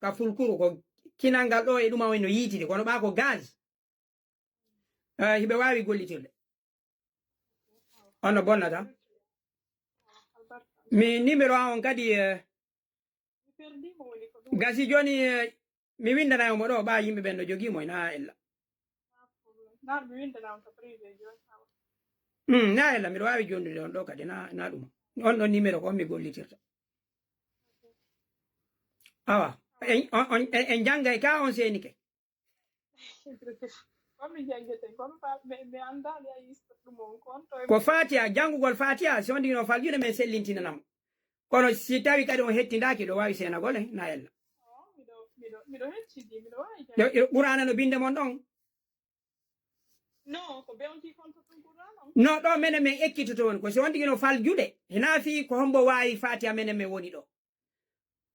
ka fulkuru, ko kinal ngal ɗo e ɗum on hino yiitide, kono ɓa ko gaz. Eh, hiɓe waawi gollitirde. On no bonnata. Mi numéro an on kadi, eh, Mi perdi mo woni ko ɗum. Gasi jooni, eh, mi winndanayo mo ɗo, ɓa yimɓe ɓen no jogii mo, ina ella. Naa mi winndana on ka privé jooni, awa. Hmm, na ella, miɗo waawi jondude on ɗo kadi, na, na ɗum. On ɗon numéro ko on mi gollitirta. Awa, en, on, on, en, en janngay ka on seenike. Ko mi janngete, kono fa-, mi, mi anndaali a yista ɗum on, kon to e ko Fatiha, janngugol Fatiha, si on ɗino faljude men sellintinanamo. Kono si tawi kadi on hettindaaki, ɗo waawi seenagol, eh, na ella. Oh, miɗo, miɗo, miɗo hettindi, miɗo waawi jannde. Yo, yo, Qur'aana no binnde mon ɗon? No, ko bewti kon to tun Qur'aana on? No, ɗo menen men ekkitoto on. Ko si on tigi no faljude, hina fii ko hombo waawi Fatiha menen men woni ɗo.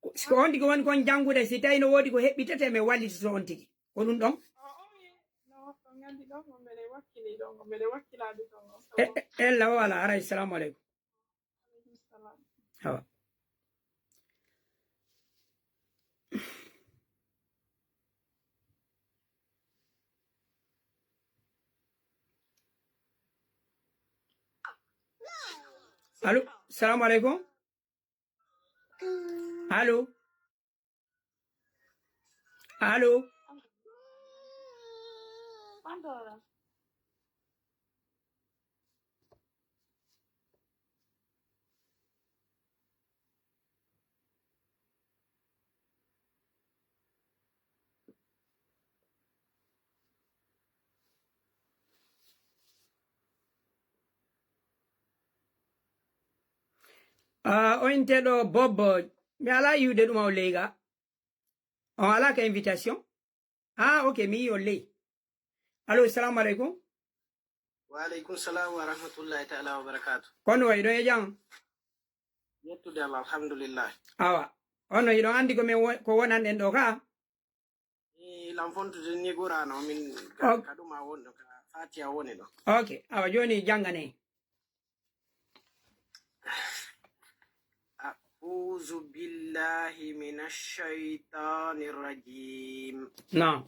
Ko, si ko on tigi woni kon janngude, si tawi no woodi ko heɓɓitete, men wallitoto on tigi. Ko ɗum ɗon? Oh, oh, ye. No, ɗon nganndi ɗon, on mbeɗe wakkili ɗon, on mbeɗe wakkilaade ɗon, on. E, e, ella o alaa, haray, salamu aleykum. Awa. Allo, salamu aleykum. Allo. Allo. Ah, o inteɗo Bob, mi alaa yiwde ɗum o leyga. On alaa ka invitation? Ah, ok, mi yii on ley. Allo, salamu aleykum. Wa aleykum salam wa rahmatullahi taala wa barakatuh. Kono wayi ɗon e jam? Yettude Allah, alhamdulillah. Awa, on no hiɗon anndi ko min wo-, ko wonanɗen ɗo ka? Ni lam fontude ni ɓurano min ka, ka ɗuma woni ɗo, ka Fatiha woni ɗo. Ok, awa jooni janngane. أعوذ بالله من الشيطان الرجيم. نعم.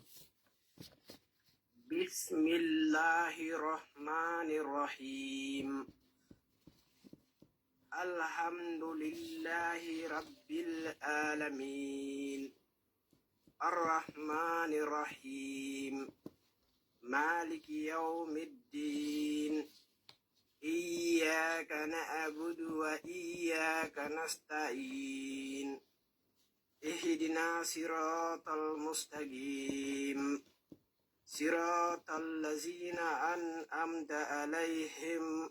بسم الله الرحمن الرحيم. الحمد لله رب العالمين. الرحمن الرحيم. مالك يوم الدين. إياك نعبد وإياك نستعين. اهدنا الصراط المستقيم. صراط الذين أنعمت عليهم،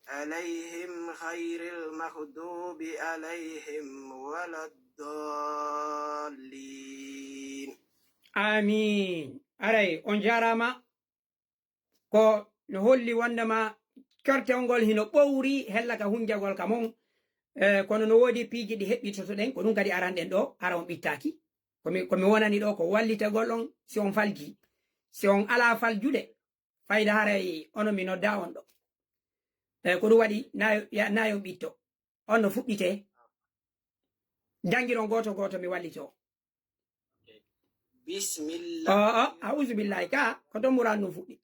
عليهم غير المغضوب عليهم ولا الضالين. Amin. Aray, on jaaraama. Ko no holli wondema kertewol ngol hino ɓowri hella ka hunjagol ka mon. Eh, kono no woodi piiji ɗi heɓɓitotoɗen, ko ɗum kadi aranɗen ɗo, hara on ɓittaaki. Ko mi, ko mi wonani ɗo ko wallitagol on si on falji. Si on alaa faljude, fayda haray ono mi nodda on ɗo. Eh, ko ɗum waɗi na, ya, na on ɓitto. On no fuɗɗitee. Janngiron gooto gooto mi wallitoo. Ok. Bismillah. Oh, oh, a'udhu billahi ka, ko ton Muraan ɗum fuɗɗi.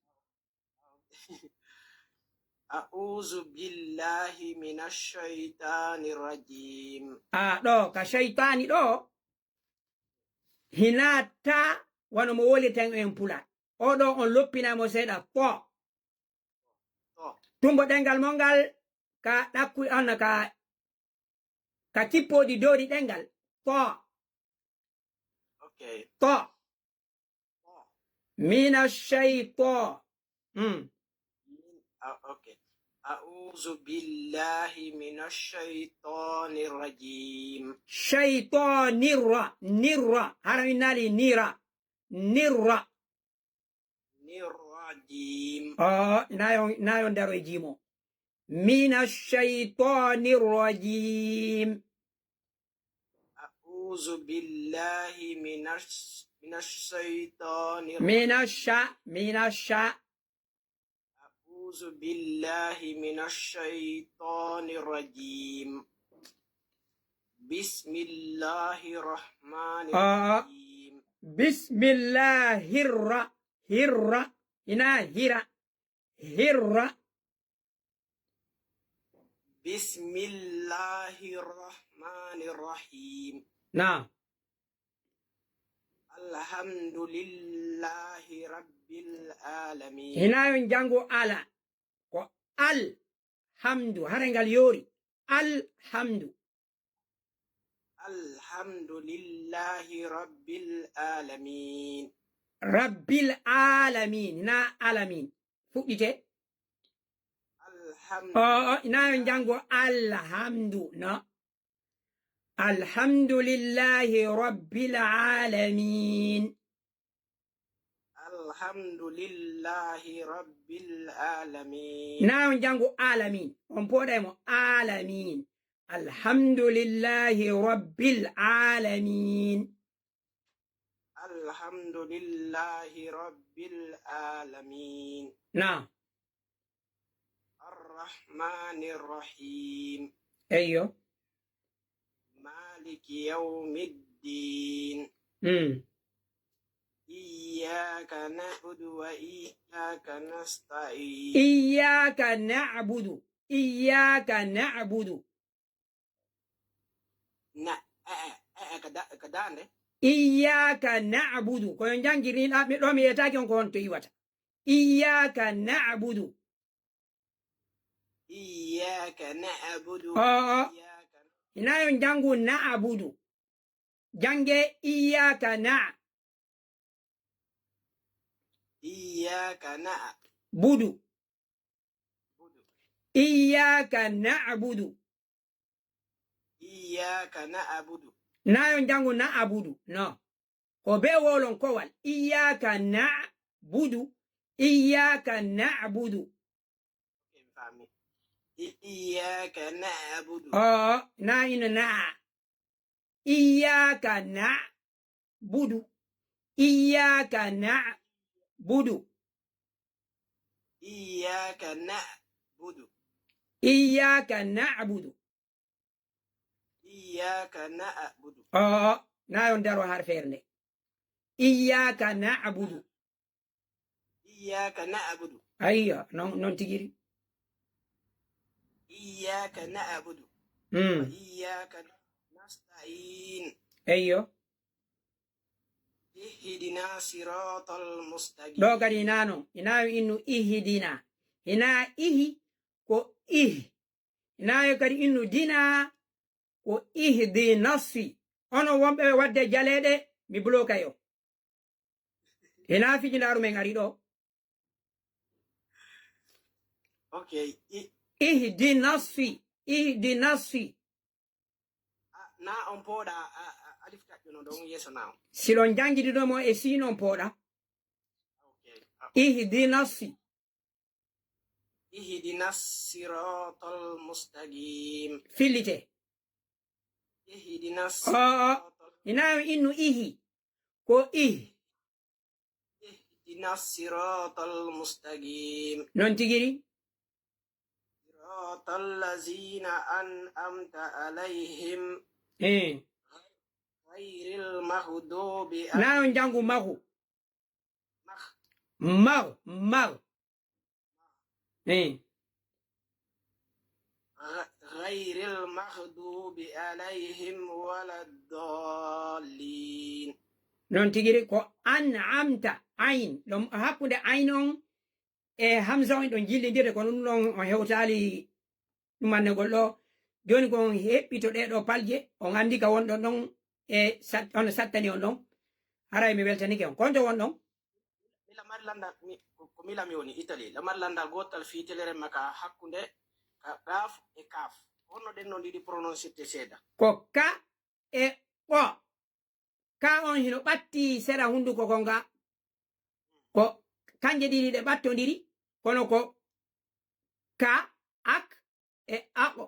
أعوذ بالله من الشيطان الرجيم. Ah, ɗo, ka shaytaani ɗo, hinaa ta wano mo wolirten en Pulaar. O ɗo on loppinay mo seeɗa, to. To. Tumbo ɗengal mon ngal ka ɗakku-, on ka, ka kippoodi doori ɗengal. To. Ok. To. To. Mina shayto. Mm. Min-, ah, ok. أعوذ بالله من الشيطان الرجيم. Shaytanirra, nirra. Hara mi naali nira. Nirra. Nirrajim. Oh, nayon, nayon daro e jimo. Mina shaytanirrajim. أعوذ بالله من الش-، من الشيطان الرجيم. Mina sha, mina sha. أعوذ بالله من الشيطان الرجيم. بسم الله الرحمن Ah. الرحيم. Bismillahirra, hirra, ina hira, hirra. بسم الله الرحمن الرحيم. Naam. الحمد لله رب العالمين. Hina yon jango ala. Ko alhamdu. Hare ngal yoori. Alhamdu. الحمد لله رب العالمين. Rabbil alamin. Na alamin. Fuɗɗite. الحمد Oh, oh, ina yon jango alhamdu. No. Alhamdulillahi rabbil alamin. الحمد لله رب العالمين. Na on jango alamin. On poɗay mo alamin. Alhamdulillahi rabbil alamin. الحمد لله رب العالمين. Na. الرحمن الرحيم. Eyyo. مالك يوم الدين. Mm. إياك نعبد وإياك نستعين. Iyyaka na'budu. Iyyaka na'budu. Na, eh, eh, eh, ka da-, ka dande. Iyyaka na'budu. Ko yo jangir ni, ah, mi, ɗo mi yetaaki on ko honto iwata. Iyyaka na'budu. إياك نعبد Oh, oh. وإياك Hina yon jangu na'budu. Jange iyyaka na. إياك نعبد. Budu. Iyyaka na'budu. إياك نعبد. Na yon jangu na'budu. No. Ko be wowlon kowal. Iyyaka na'budu. Iyyaka na'budu. Ok, mi faami. Iyyaka na'budu. Oo, na ino na. Iyyaka na'budu. Iyyaka na'budu. Iyyaka na'budu. Iyyaka na'budu. Iyyaka na'budu. Oo, na yon daro har feere nde. Iyyaka na'budu. Iyyaka na'budu. Ayyo, non, non tigiri. Iyyaka na'budu. Mm. Wa iyyaka nasta'in. Ayyo. Ihdina siratal mustaqim. Ɗo kadi ina non, ina innu ihdina. Ina ihi ko ihi. Ina yo kadi innu dina ko ihdi nafsi. Onon wonɓe wadde jaleeɗe, mi bloka yo. Ina fijindaaru men ari ɗo. Ok. I- Ihdi nafsi. Ihdi nafsi. A- na on pooɗa a- a- alif taƴƴo no ɗon yeeso na on. Si ɗon janngidino mo e si non pooɗa. Ok. A- Ihdi nafsi. Ihdina siratal mustaqim. Fillite. Ihdina Oo, oo. Siratal Ina innu ihi. Ko ihi. Ihdina siratal mustaqim. Non tigiri. Siratal lazina an'amta alayhim. Eh. Ghayril maghdubi Na on jangu mahu. Mahu, mahu. Eh. Gha- ghayril maghdubi alayhim waladdallin. Non tigiri ko an'amta ayn. Ɗon hakkunde ayn on e hamza on ɗon jillindirde, kono ɗum ɗon on hewtaali ɗum annegol ɗo. Jooni ko on heɓɓito ɗee ɗo palje, on anndi ka wonɗon ɗon e sat- on sattani on ɗon. Haray mi weltanike on. Konto wonɗon? Mi lamari landal, mi- ko ko mila mi woni Italie. Lamari landal gootal fii telere maka hakkunde ka gaaf e kaaf. Honno ɗen non ɗiɗi prononcirte seeɗa? Ko ka e ɓo. Ka on hino ɓatti sera hunduko kon ga. Ko kanje ɗiɗi ɗe ɓattondiri, kono ko ka, ak, e aɓo.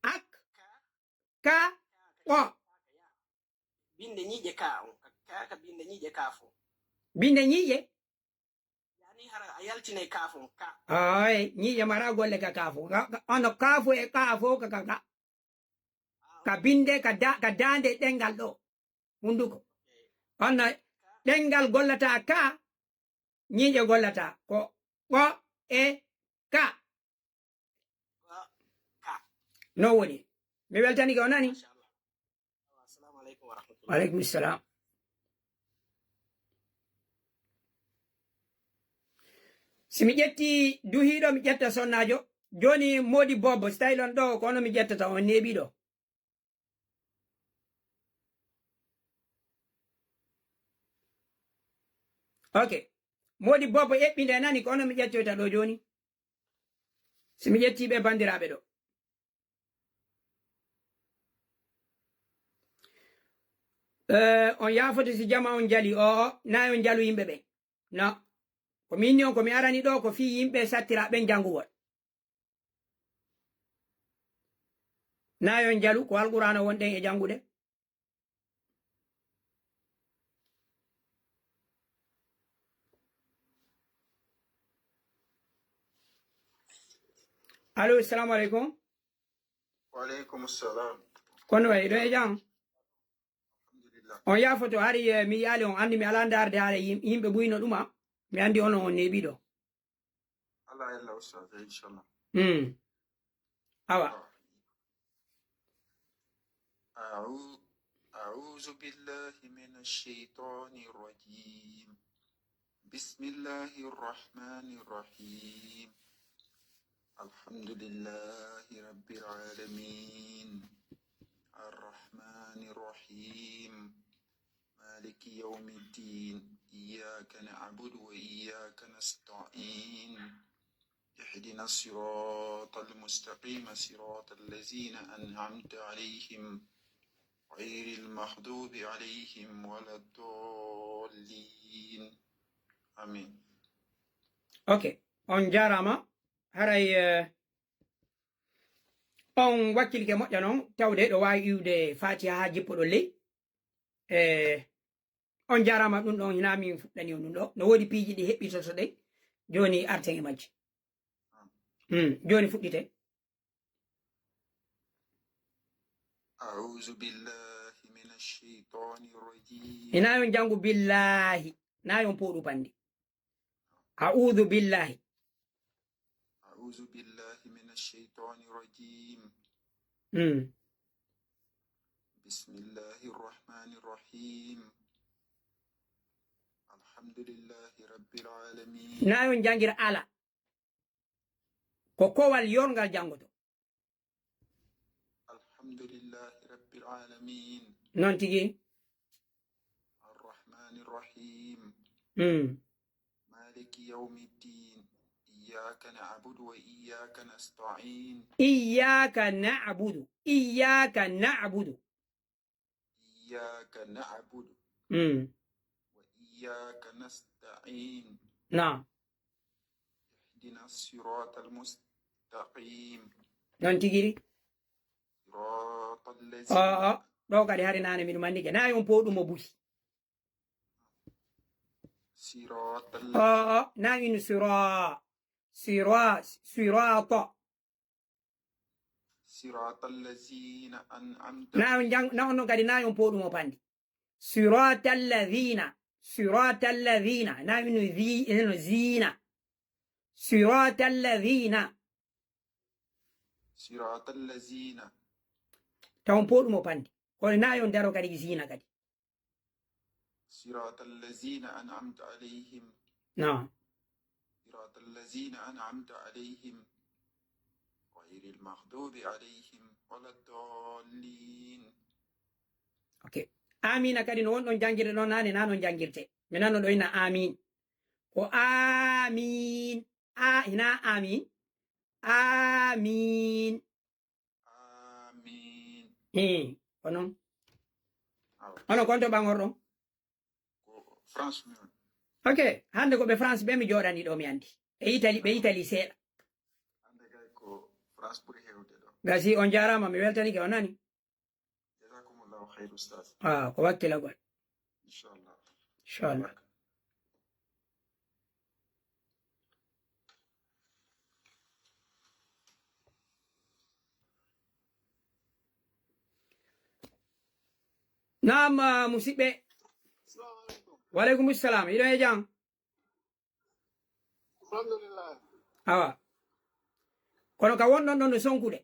Ak, ka, ɓo. Binde ñiiƴe ka on. Ka ka binde ñiiƴe ka fo. Binde ñiiƴe? Yani hara a yaltinay ka fo ka. Ay, ñiiƴe mara golle ka ka fo. Ka- ka- Ono ka fo e ka fo ka ka ka. Ka binde ka da- ka daande ɗengal ɗo. Hunduko. Ono ɗengal gollata ka, ñiiƴe gollata ko ɓo e ka. Ɓo ka. No woni. Mi weltanike o nani. Machallah. Assalamu aleykum wa rahmatullah. Wa aleykum salam. Si mi ƴetti duhiiɗo, mi ƴetta sonnaajo. Jooni moodi bobo, si tawi ɗon ɗo, ko ono mi ƴettata on neeɓiiɗo. Ok. Moodi bobo eɓɓinde nani, ko ono mi ƴettoyta ɗo jooni. Si mi ƴetti ɓe banndiraaɓe ɗo. Eh, on yaafoto si jama on jali, o, o, na on jalu yimɓe ɓen. No. Ko min ni on, ko mi arani ɗo, ko fii yimɓe sattira ɓen janngugol. Na on jalu, ko Alqur'aana wonɗen e janngude. Allo, assalamu aleykum. Wa aleykum salam. Kono wayi ɗo e jam? Alhamdulillah. On yaafoto, hari, eh, mi yaali on anndi mi alaa ndaarde haala yim-, yimɓe buyno ɗuma. Mi anndi onon on neeɓiɗo. Alaa illa ustaz, inchallah. Hmm. Awa. أعو-، أعوذ بالله من الشيطان الرجيم. بسم الله الرحمن الرحيم. الحمد لله رب العالمين. الرحمن الرحيم. مالك يوم الدين. إياك نعبد وإياك نستعين. اهدنا الصراط المستقيم، صراط الذين أنعمت عليهم، غير المغضوب عليهم ولا الضالين. آمين. Ok, on jaaraama. Haray eh, on wakkilike moƴƴa noon, tawde ɗo waawi iwde Faatiha haa jippoɗo ley. E on jaaraama, ɗum ɗon hinaa min fuɗɗani on ɗum ɗo. No woodi piiji ɗi heɓɓitoto ɗe. Jooni arten e majji. Hmm, jooni fuɗɗite. أعوذ بالله من الشيطان الرجيم. Hinaa yon janngu billaahi. Naa yon pooɗu panndi. A'uudu billaahi. أعوذ بالله من الشيطان الرجيم. Hmm. بسم الله الرحمن الرحيم. الحمد لله رب العالمين. Naa yon janngir ala. Ko kowal yorngal janngoto. الحمد لله رب العالمين. Noon tigi. الرحمن الرحيم. Hmm. مالك يوم الدين. إياك نعبد وإياك نستعين. Iyyaaka na'budu. Iyyaaka na'budu. إياك نعبد Hmm. وإياك نستعين. Naam. اهدنا الصراط المستقيم. Noon tigi ri. صراط الذين Oo, ɗo kadi hari naane miɗo mannike. Naa yon pooɗu mo buy. صراط Oo, naa inu sira. Sira, sirata. صراط الذين أنعمت Naa yon jang, naa on ɗon kadi naa yon pooɗu mo panndi. Sirata alladhina. Sirata alladhina. Naa inu zi, inu zina. Sirata alladhina. صراط الذين Tawon pooɗu mo panndi. Kono naa yon daro kadi zina kadi. صراط الذين أنعمت عليهم. Naam. صراط الذين أنعمت عليهم غير المغضوب عليهم ولا الضالين. Ok. Amiina kadi no won ɗon janngirde ɗon naane, naa non janngirte. Mi nano ɗo ina amiin. Ko amiin. A, hinaa amiin. Amiin. آمين. Hii, ko noon. Awa. Onon kon to ɓangorɗon? Ko France mi woni. Ok, hannde ko ɓe France ɓe mi jooɗani ɗo mi anndi. Ɓe Italie, ɓe Italie seeɗa. Hannde kay ko France ɓuri heewde ɗo. Gasi, on jaaraama, mi weltanike, on nani? Jazakumullahu khairu, Ustaz. Ah, ko wakkilagol. Inchallah. Inchallah. Naam, ah, musidɓe. Wa aleykum salam. Hiɗon e jam? Alhamdulillah. Awa. Kono ka wonɗon ɗon no sonkude.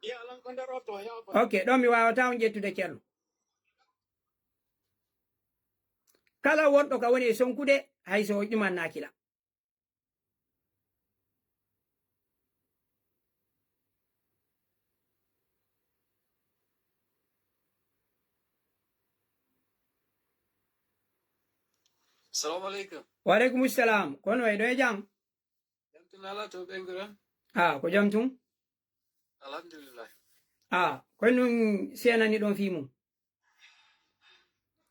Iya lan ko nder oto, ya ko. Ok, ɗon mi waawata on ƴettude, Ceerno. Kala wonɗo ka woni e sonkude, hay so o ƴumannaaki la. Salamu aleykum. Wa aleykum salam. Kono e ɗo e jam? Jam tun ala to ɓe ngura. Ah, ko jam tun? Alhamdulillah. Ah, ko nun senani ɗon fii mum?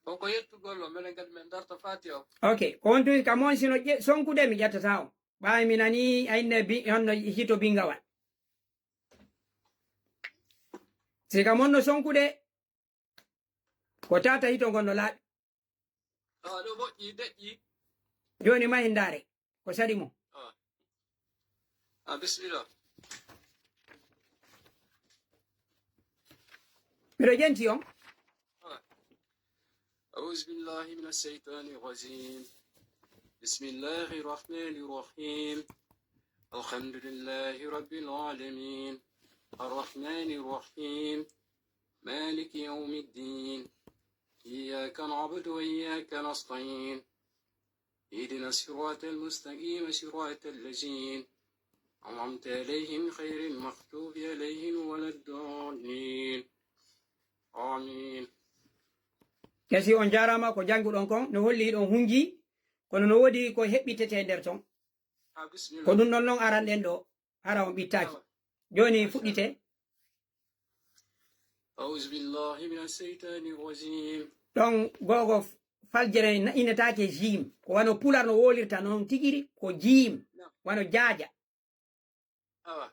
On ko yettugol o, menen kadi men darta fati o. Ok, ko on tun kam on sino ƴe-, sonkude mi ƴettata on. Ɓaawi mi nani a inne bi-, honno hito bingawal. Si kam on no sonkude, ko tata hito ngon no laaɓi. Ah, ɗo moƴƴi, deƴƴi. Jooni ma hindaare, ko saɗi mo. Ah. Ah, bismillah. Miɗo ƴenti on. Ah. أعوذ بالله من الشيطان الرجيم. بسم الله الرحمن الرحيم. الحمد لله رب العالمين. الرحمن الرحيم. مالك يوم الدين. إياك نعبد وإياك نستعين. اهدنا الصراط المستقيم، صراط الذين أنعمت عليهم غير المغضوب عليهم ولا الضالين. آمين. Gasi, on jaaraama ko jannguɗon kon, no holli hiɗon hunji, kono no woodi ko heɓɓitete nder ton. Ah, bismillah. Ko ɗum ɗon non aranɗen ɗo, hara on ɓittaaki. Jooni fuɗɗite. أعوذ بالله من الشيطان الرجيم. Ɗon gogo faljere na- innetaake jim. Ko wano pular no wolirta non tigiri ko jim. Wano jaaja. Awa.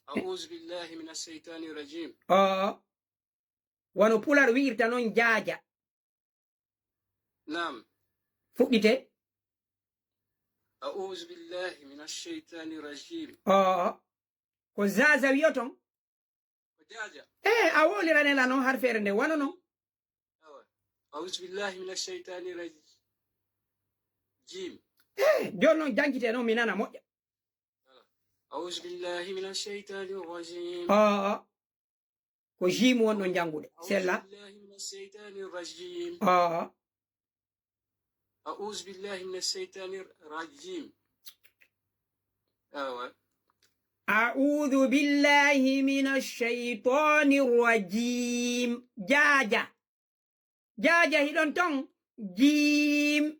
أعوذ بالله من الشيطان الرجيم. Oo. Wano pular wi'irta non jaaja. نعم. Fuɗɗite. أعوذ بالله من الشيطان الرجيم. Oo. Ko zaza wi'oton. Ko jaaja. E a woliranela non harfeere nde wano non. Awa. أعوذ بالله من الشيطان الرجيم. E jooni non jangite non mi nana moƴƴa. أعوذ بالله من الشيطان الرجيم. Oo. Ko jim wonɗon jangude. Sella. أعوذ بالله من الشيطان الرجيم. Oo. أعوذ بالله من الشيطان الرجيم. Awa. أعوذ بالله من الشيطان الرجيم. Jaaja. Jaaja hiɗon ton. Jim.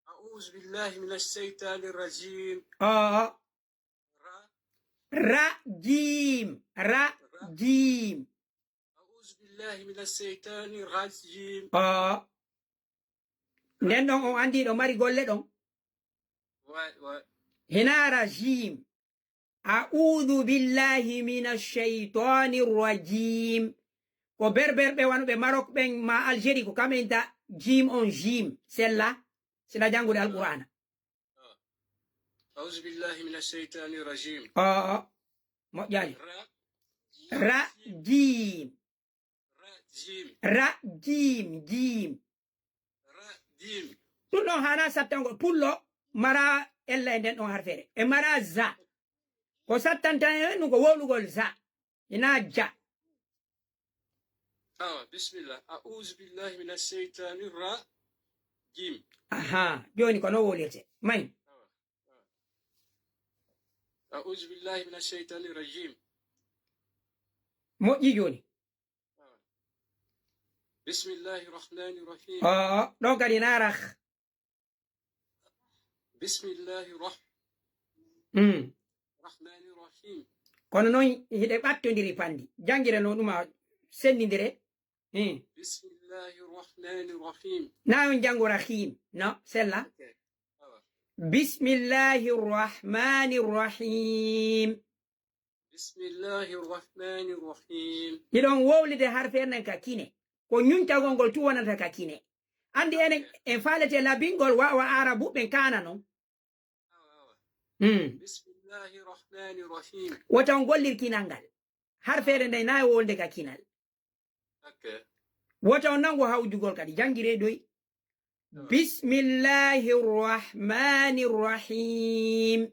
أعوذ بالله من الشيطان الرجيم. Oo. را. Ra jim. Ra jim. أعوذ بالله من الشيطان الرجيم. Oo. Nden ɗon on andi ɗo mari golle ɗon. Ouais, ouais. Hina rajim. A'udhu billahi minash shaytanir rajim. Ko berberɓe wanuɓe Maroc ɓen ma Algérie ko kamɓe inta jim on jim. Sella. Sila jangude Alqur'ana. أعوذ بالله من الشيطان الرجيم. Oo. Moƴƴani. را. Ra jim. را جيم. Ra jim jim. را جيم. Ɗum ɗon hana sattangol pullo mara ella e nden ɗon harfere. E mara za. Ko sattanta en ɗum ko wolugol za. Ina ja. Awa, bismillah. أعوذ بالله من الشيطان الرجيم. Aha. Joni ko no wolirte. May. Awa, awa. أعوذ بالله من الشيطان الرجيم. Moƴƴi joni. Awa. بسم الله الرحمن الرحيم. Oo, ɗo kadi na rah. بسم الله الرح- Mm. الرحمن الرحيم. Kono noon hiɗe ɓattondiri panndi. Janngire no ɗuma senndindire. Hmm. بسم الله الرحمن الرحيم. Na on janngo rahim. No, sella. Okay. Awa. Bismillahi rahmani rahim. بسم الله الرحمن الرحيم. Hiɗon wowlide harfe enen ka kine. Ko ñuñtagol ngol tu wonata ka kine. Anndi enen en faalete labingol wawa arabu ɓen kaana non. Awa, awa. Hmm. بسم الله الرحمن الرحيم. Wota on gollir kinal ngal. Harfeere nden na e wolde ka kinal. Okay. Wota on nango hawjugol kadi. Janngire doy. Awa. Bismillahi rahmani rahim.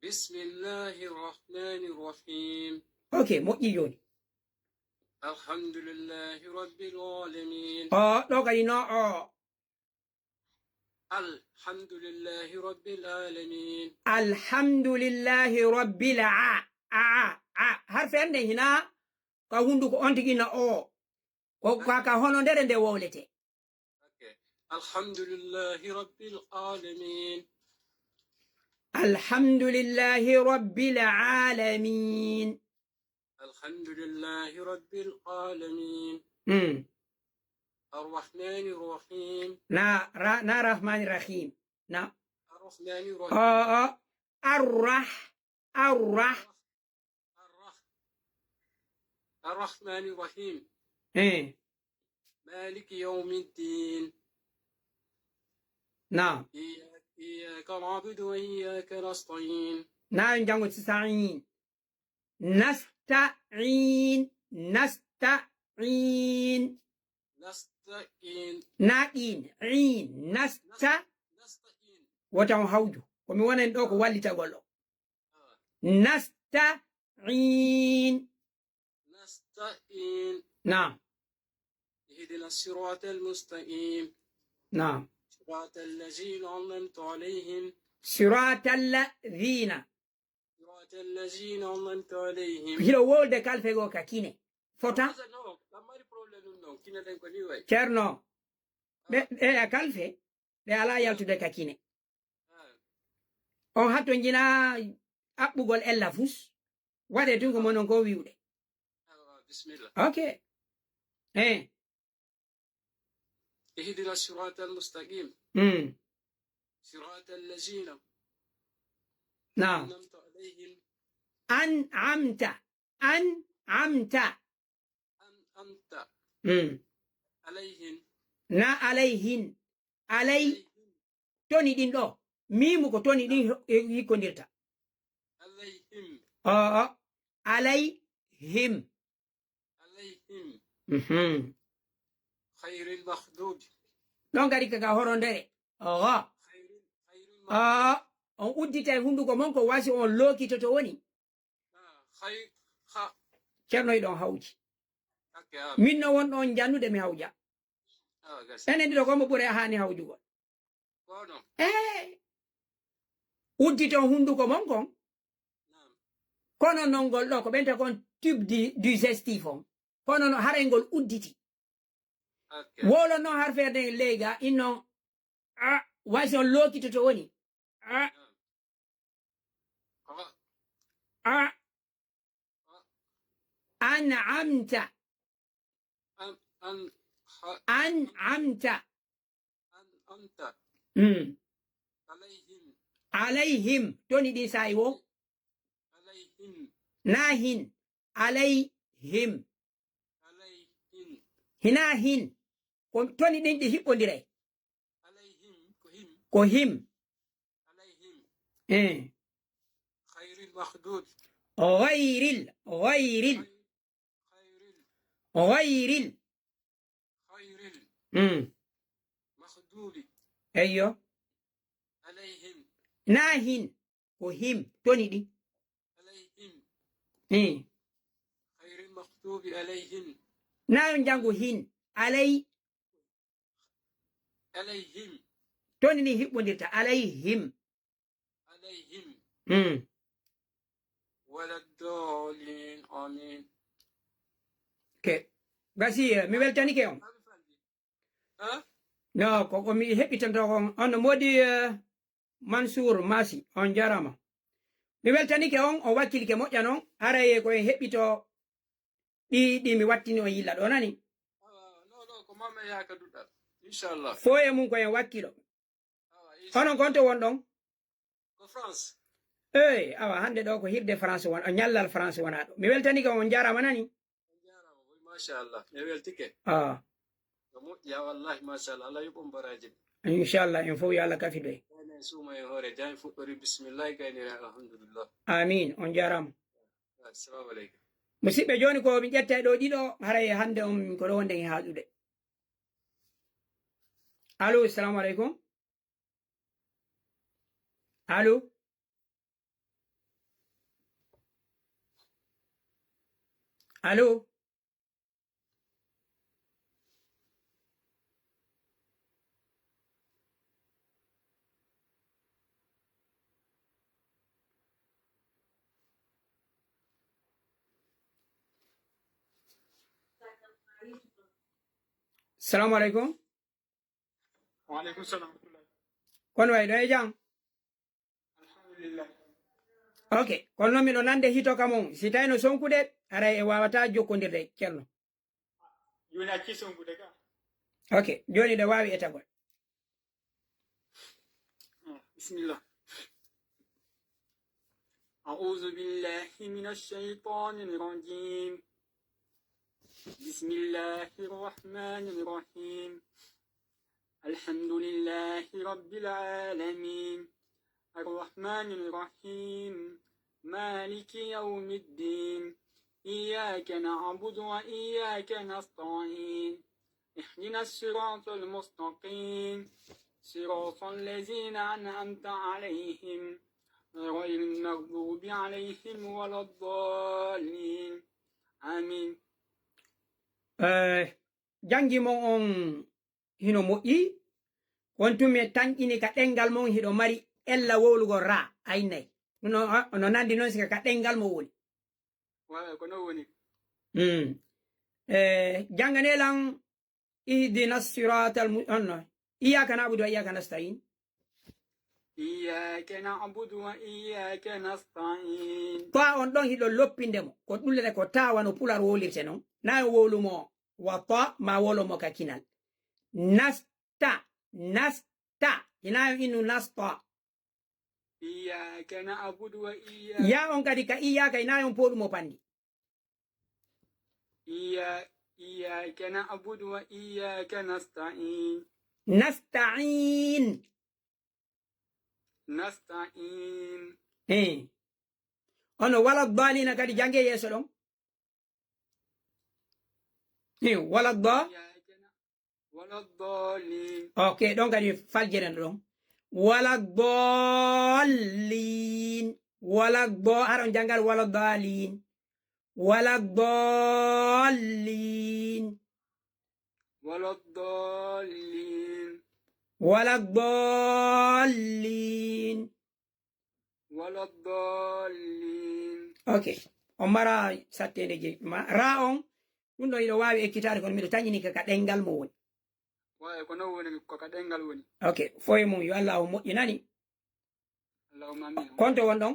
بسم الله الرحمن الرحيم. Ok, moƴƴi jooni. الحمد لله رب العالمين. O, ɗo kadi no o. الحمد لله رب العالمين. Alhamdulillahi rabbil a, a, a. Harfe nden hina ka hunduko on tigi na o. Ko ka, ka hono ndere nde wowlete. Okay. الحمد لله رب العالمين. Alhamdulillahi rabbil alamin. الحمد لله رب العالمين. Mm. الرحمن الرحيم. Na, ra, na rahmani rahim. Na. الرحمن الرحيم. O, o. Arrah, arrah. الرح- الرحمن الرحيم. Eh. مالك يوم الدين. Na. إياك، إياك نعبد وإياك نستعين. Na on janngo sisa'in. Nasta'in, nasta'in. نستعين. Na in, in, nasta. نستعين. Wota on hawju. Ko mi wonan ɗo ko wallitagol ɗo. Nasta'in. نستعين. Naam, اهدنا الصراط المستقيم. Naam. صراط الذين أنعمت عليهم. Siratal ladhina. صراط الذين أنعمت عليهم. Hiɗo wolde kalfe goo ka kine. Fota. Hasa no, ɗan mari problème ɗum ɗon. Kine ɗen ko ni way. Ceerno. Ɓe, ɓe a kalfe. Ɓe alaa yaltude ka kine. Ah, On hatto njina aɓɓugol ella fus. Waɗe tun ko monon ko wi'ude. ah, ah, Bismillah. Ok. Eh. اهدنا الصراط المستقيم. Mm. صراط الذين Naam. أنعمت عليهم. An'amta. An'amta. أنعمت Mm. عليهم. Na alayhin. Alay. عليهم. Toni ɗin ɗo. Miimu ko toni ɗin ho-, e-, hikkondirta. عليهم. Oo. Alayhim. عليهم. Mhm. غير المغضوب. Ɗon kadi kaka horondere. Oo. غير غير Oo. On udditay hunduko mon ko wasi on lookito to woni. آه، خير خ Ceerno hiɗon hawji. أوكي، آه. Min no won ɗon jannude mi hawja. آه، قصدي. Enen ɗiɗo ko mo ɓuri haani hawjugol. Kono. Eh. Udditon hunduko mon kon. نعم. Kono non ngol ɗo ko ɓenta kon tube di- digestif on. Kono no haray ngol udditi. أوكي. Wolo non har ferde leyga inno. A wasi on lookito to woni. A نعم. آه، a an'amta. أن أن ح- An'amta. أنعمت Mm. عليهم. Alayhim. Toni ɗin sa'i wo. عليهم. Nahin. Alayhim. عليهم. Hina hin. Ko toni ɗin ɗi hiɓɓondiray. عليهم. كهم. Ko him. عليهم. Eh. غير المغضوب. Ghayril. Ghayril. خير Ghayril. خير Mm. المغضوب Eyyo. عليهم. Nahin. Ko him. Toni ɗi. عليهم. Eh. غير المغضوب عليهم. Na on jangu hin. Alay. عليهم. Toni ni hiɓɓondirta. Alayhim. عليهم. Mm. ولا الضالين. آمين. Ke. Gasi, eh, mi weltanike on. ها؟ No, ko, ko mi heɓɓitanto on. On no modi, eh, Mansour Masi. On jarama. Mi weltanike on, on wakkilike moƴƴa non. Haray ko en heɓɓito ɗi, ɗi mi wattini on yilla ɗo nani. آه، no, no, ko mama ya ka duɗal. Inshallah. Foye mum ko en wakkilo. آه، إن شاء Onon kon to won ɗon? Ko France. Ey, awa hande ɗo ko hirde France won, o ñallal France wona ɗo. Mi weltanike on, on jarama nani. On jarama boy, machallah. Mi weltike. Ah, Ko moƴƴa wallahi, machallah. Allah yoɓon baraji. Inchallah, en fof yo Allah kafidoy. Gayna en suuma e hoore, jan fuɗɗori bismillah, gaynire alhamdulillah. Amin, on jarama. Assalamu aleykum. Musidɓe, joni ko min ƴetta e ɗo ɗiɗo, haray hande on ko ɗo wonde e haaɗude. Allo, assalamu aleykum. Allo? Allo? Salamu aleykum. Waaleykum salam. Kono way ɗo e jam? Alhamdulillah. Ok, kono noon miɗo nande hito kam on. Si tawi no sonkude, haray e wawata jokkondirde, Ceerno. Joni acci sonkude ka. Ok, joni ɗo wawi etagol. Bismillah. أعوذ بالله من الشيطان الرجيم. بسم الله الرحمن الرحيم. الحمد لله رب العالمين. الرحمن الرحيم. مالك يوم الدين. إياك نعبد وإياك نستعين. اهدنا الصراط المستقيم. صراط الذين أنعمت عليهم. غير المغضوب عليهم ولا الضالين. آمين. Eh, janngi mon on hino moƴƴi. Won tumi e tanƴini ka ɗenngal mon hiɗo mari ella wowlugol ra, aynay. No, no nandi noon sika ka ɗenngal mo woni. Waaw, ko noon woni. Mm. Eh, jannganee lan ihdina siratal mu-, on no. Iyyaka na'budu wa iyyaka nasta'in. إياك نعبد وإياك نستعين. Ta on ɗon hiɗon loppinde mo. Ko ɗullere ko ta wano pular wowlirte non. Na yo wowlu mo wa ta ma wowlo mo ka kinal. Nasta, nasta. Ina yo inu nasta. إياك نعبد وإياك. Ya on kadi ka iyyaka ina yo on pooɗu mo panndi. إيا-، إياك نعبد وإياك نستعين. Nasta'in. نستعين. Eh. Ono wala dalina kadi jange yeeso ɗon. Eh, wala da-. إياك ن-، ولا الضالين. Ok, ɗon kadi faljeren ɗon. Wala dalin. Wala da-, aron jangal wala dalin. ولا الضالين. ولا الضالين. ولا الضالين. ولا الضالين. Ok. On mara sattende je ma ra on. Ɗum ɗo iɗo waawi ekkitaade kono miɗo tañini ka, ka ɗengal mo woni. Waay ko non woni, ko ka ɗengal woni. Ok. Foye mum yo Allah o moƴƴinani. Allahumma amin. Konto won ɗon?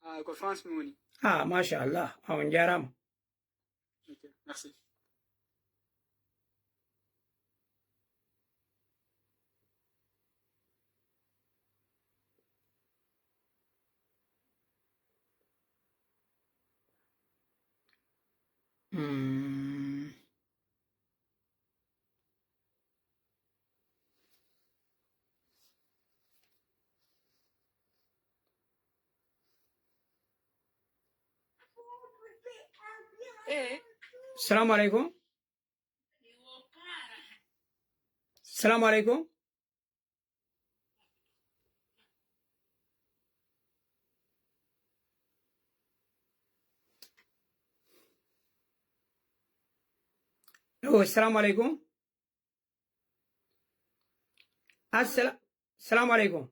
Ah, ko France mi woni. Ah, machallah. Ah, on jaaraama. Ok, merci. Hmm. Eh. Salamu alaikum. Salamu alaikum. Oh, salamu alaikum. Assala-, salamu alaikum.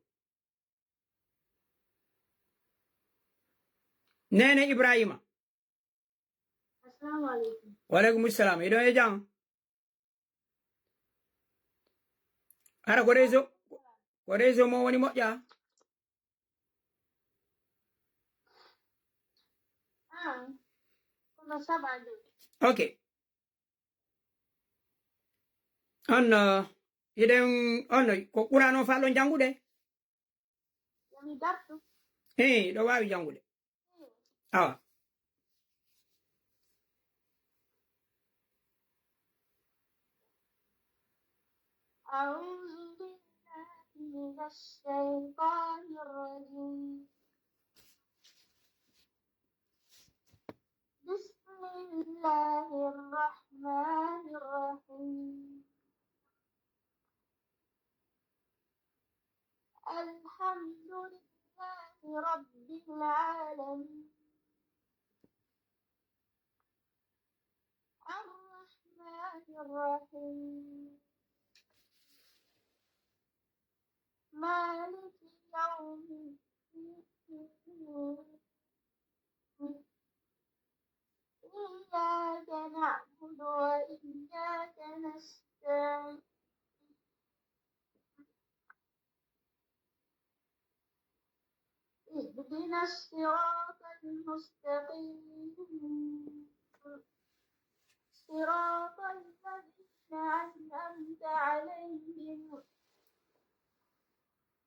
Nene Ibrahima. Assalamu alaikum. Wa alaikum salam. Iɗon e jam? Hara ko réseau, ko réseau mo woni moƴƴa? Ah, kono saɓa de. Ok. On, uh, hiɗen, on, ko Qur'an on faalɗon janngude? Yo mi dartu. Eh, ɗo waawi janngude. Awa. أعوذ بالله من الشيطان الرجيم. بسم الله الرحمن الرحيم. الحمد لله رب العالمين. الرحمن الرحيم. مالك يوم الدين. إياك نعبد وإياك نستعين. اهدنا الصراط المستقيم. صراط الذين أنعمت عليهم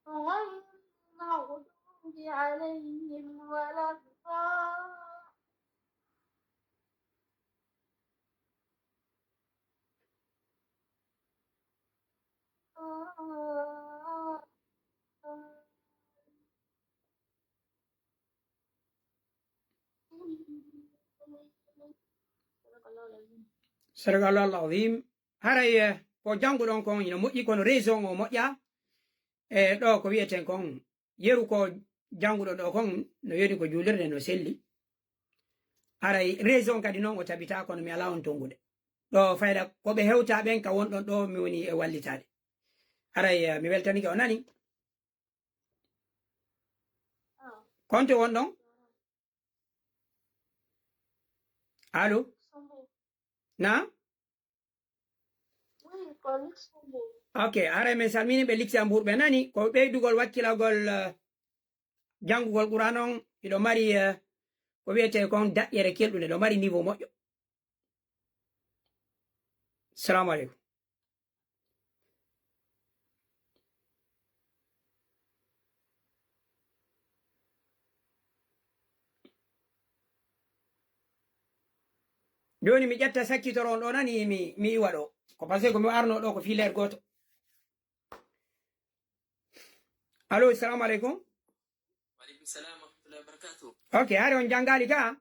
غير المغضوب عليهم ولا الضالين. Sadaqallahu al-azim. Haray, eh, ko jannguɗon kon ina moƴƴi, kono réseau o moƴƴa. E ɗo ko wi'eten kon, yeru ko jannguɗon ɗo kon, no yoni ko juulirde no selli. Haray réseau on kadi non o tabita, kono mi alaa on tonngude. Ɗo fayda ko ɓe hewta ɓen ka wonɗon ɗo mi woni e wallitaade. Haray, eh, mi weltanike o nani. Konto wonɗon? Allo? Na? Oui, ko Luxembourg. Ok, haray min salmini ɓe Liksambuur, ɓe nani ko ɓeydugol wakkilagol, eh, janngugol Qur'an on, hiɗo mari, eh, ko wiyetee kon daƴƴere kelɗunde, ɗo mari niveau moƴƴo. Salamu aleykum. Jooni mi ƴetta sakkitoro on ɗo nani mi, mi iwa ɗo. Ko parce que ko mi arno ɗo ko fii leer gooto. Allo, salamu aleykum. Wa aleykum salam wa rahmatullahi wa barakatuh. Ok, hari on janngaali ka?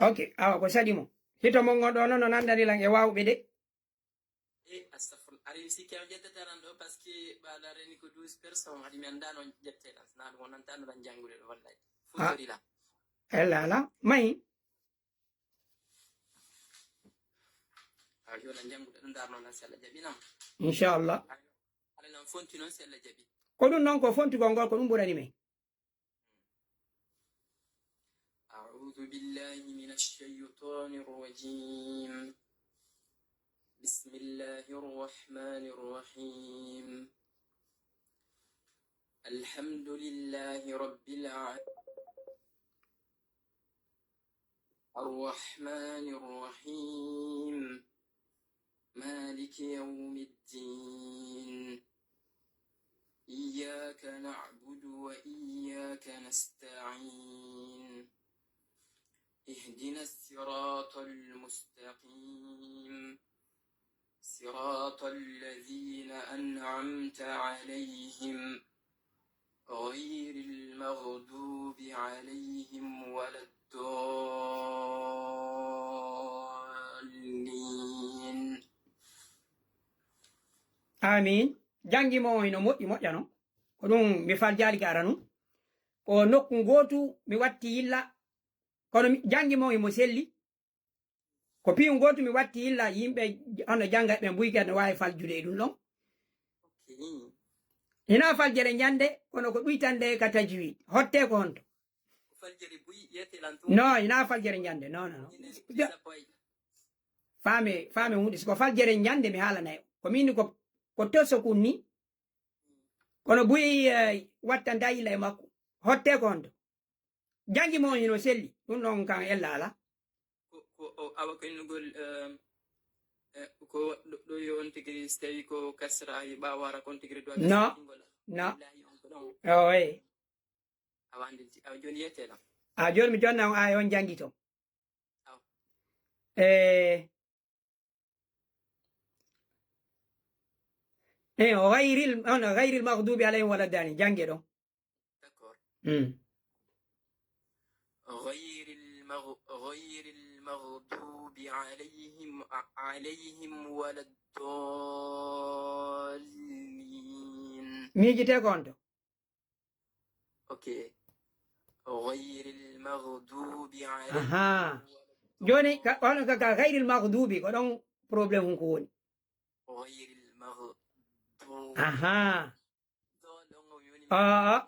Ok, awa ko saɗi mo. Hito mon ngon ɗo noon no nanndani lan e waawɓe de. E astafurlah. Ari mi sikki a ƴettata lan ɗo parce que ɓaala reni ko douze personnes, haɗi mi anndaa no ƴettee lan. Sinaa ɗum o nantano lan janngude ɗo wallay. Ah. Futori lan. Ella ala. Mahi. A yo lan janngude ɗum darno lan si Allah jaɓi nam. Inchallah. Ala lan fonti noon si Allah jaɓi. Ko ɗum noon ko fontugol ngol ko ɗum ɓurani men. أعوذ بالله من الشيطان الرجيم. بسم الله الرحمن الرحيم. الحمد لله رب العالمين. الرحمن الرحيم. مالك يوم الدين. إياك نعبد وإياك نستعين. اهدنا الصراط المستقيم. صراط الذين أنعمت عليهم غير المغضوب عليهم ولا الضالين. Amin. Janngi mo on hino moƴƴi moƴƴa non. Ko ɗum mi faljaali ka ara nun. Ko nokku ngootu mi watti yilla. Kono mi, janngi mo on himo selli. Ko piiw ngootu mi watti yilla yimɓe hono jannga ɓe mbuy kadi no waawi faljude e ɗum ɗon. Ok. Hinaa faljere njannde, kono ko ɗuytande ka tajwid. Hottee ko honto? Ko faljere buy yiyete lan tun. Non, hinaa faljere njannde. Non, non, non. Ine, ine boy. Faame, faame hunde. Si ko faljere njannde mi haalanay. Ko min ko, ko toso kun ni. Kono buy, eh, wattanta yilla e makko. Hottee ko honto? Janngi mo on hino selli. Ɗum ɗon kan ella ala. Ko, ko, o, awa ko innugol, eh, eh, ko ɗo, ɗo yo on tigi so tawi ko kasra e ɓaawo ara kon tigi ɗo. No. No. Billahi on ko ɗon. Oy. Awa andi, awa jooni yiyete lan. A jooni mi jonna on aaya on janngi ton. Aw. Eh, eh, o ghayril, on ghayril maghdubi alayhim wala daalin, jannge ɗon. D'accord. Mm. غير المغ-، غير المغضوب عليهم، ع-، عليهم ولا الضالين. Miijitee ko on to? Ok. غير المغضوب عليهم. Aha. ولا الضالين. Jooni, ka, on ka, ka ghayril maghdubi, ko ɗon problème hun ko woni. غير المغضوب. Aha. Ɗon, ɗon o yoni. Aa,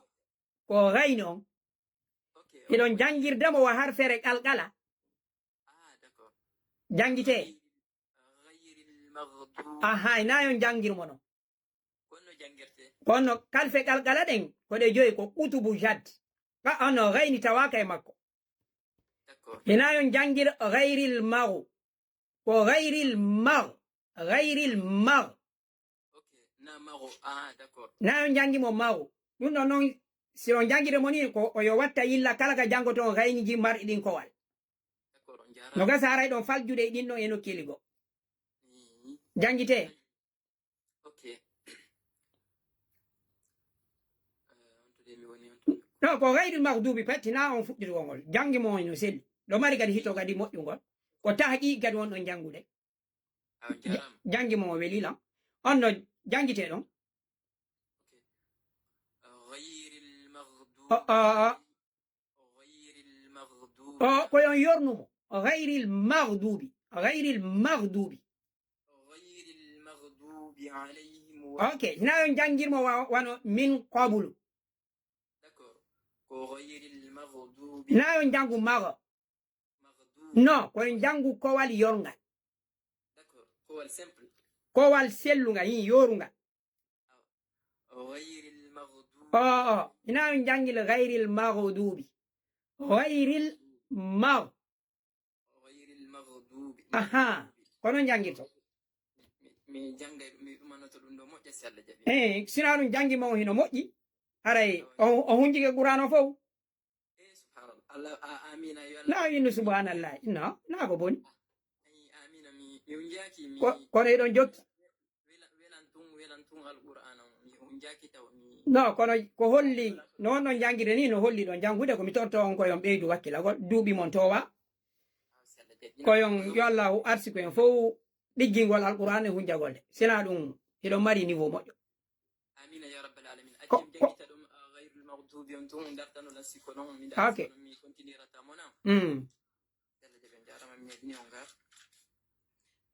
ko ghayn on. Ok, ok. Hiɗon janngirde mo wa harfere qalqala. Ah, d'accord. Janngitee. غير المغضوب. Aha, hinaa yo on janngir mo non. Kono jangirte. Kono kalfe qalqala ɗen, ko ɗe joyi, ko qutubu jad. Ka ono gayni tawaaka e makko. D'accord. Hinaa yo on janngir gayril maru. Ko gayril mar. Gayril mar. Ok, na maru. Ah, d'accord. Na yo on janngi mo maru. Ɗum ɗon noon, si on janngide mo ni, ko o yo watta yilla kala ka janngoto on gayniji marɗi ɗin kowal. D'accord, on jaaraama. No gasa haray ɗon faljude e ɗin ɗon e nokkeeli goo. Mhm. Janngitee. Ok. Eh, on to de mi woni on to. No, ko gayril maghdubi pet, na on fuɗɗirgol ngol. Janngi mo no selli. Ɗo mari kadi hito kadi moƴƴungol. Ko tahqiq kadi won ɗon janngude. Ah, on jaaraama. Ja-, janngi mo o weli lan. On no janngitee ɗon. Ok. Gayril maghdubi. O, o, o. Gayril maghdubi. O, ko yo on yornu mo. Gayril maghdubi. Gayril maghdubi. Gayril maghdubi alayhim wa- Ok, na yo on janngir mo wa-, wano min qablu. D'accord. Ko gayril maghdubi. Na yo on janngu maga. Maghdubi. Non, ko yo on janngu kowal yorngal. D'accord. Kowal simple. Kowal sellungal, hin, yoorungal. غير المغضوب. O, o, ina on janngil gayril maghdubi. Gayril magh-, غير المغضوب. Aha. Ko non janngirto. Mi, mi, mi janngay, mi umanoto ɗum ɗo moƴƴa si Allah jaɓi. Eh, sina ɗum janngi mo hino moƴƴi. Aray, o, o hunjike Qur'an o fow. Eh, subhanallah. Allah, a, amina, yo Allah. Na innu subhanallah. No, na ko boni. Ay, amina, mi, mi hunjaaki, mi Ko, kono eɗon jokki. Wela-, welan tun, welan tun Alqur'aana on. Mi hunjaaki taw, mi No, kono ko holli, no on ɗon janngirde ni, no holli ɗon janngude, ko mi torto on ko yon ɓeydu wakkilagol, duuɓi mon towa. Ah, si Allah jaɓi. Ko yon, yo Allahu arsiku en fow ɗiggingol Alqur'aana e hunjagol de. Sina ɗum, hiɗon mari niveau moƴƴo. Amina ya rabbal alamin. Ko, Accem ko janngita ɗum, ah, gayrul maghdubi on tun, dartano lan sikko non, mi da Ok. sikko non, mi continuera ta mona. Mm. Yalla jaɓi, on jaarama, mi meɗini on ga.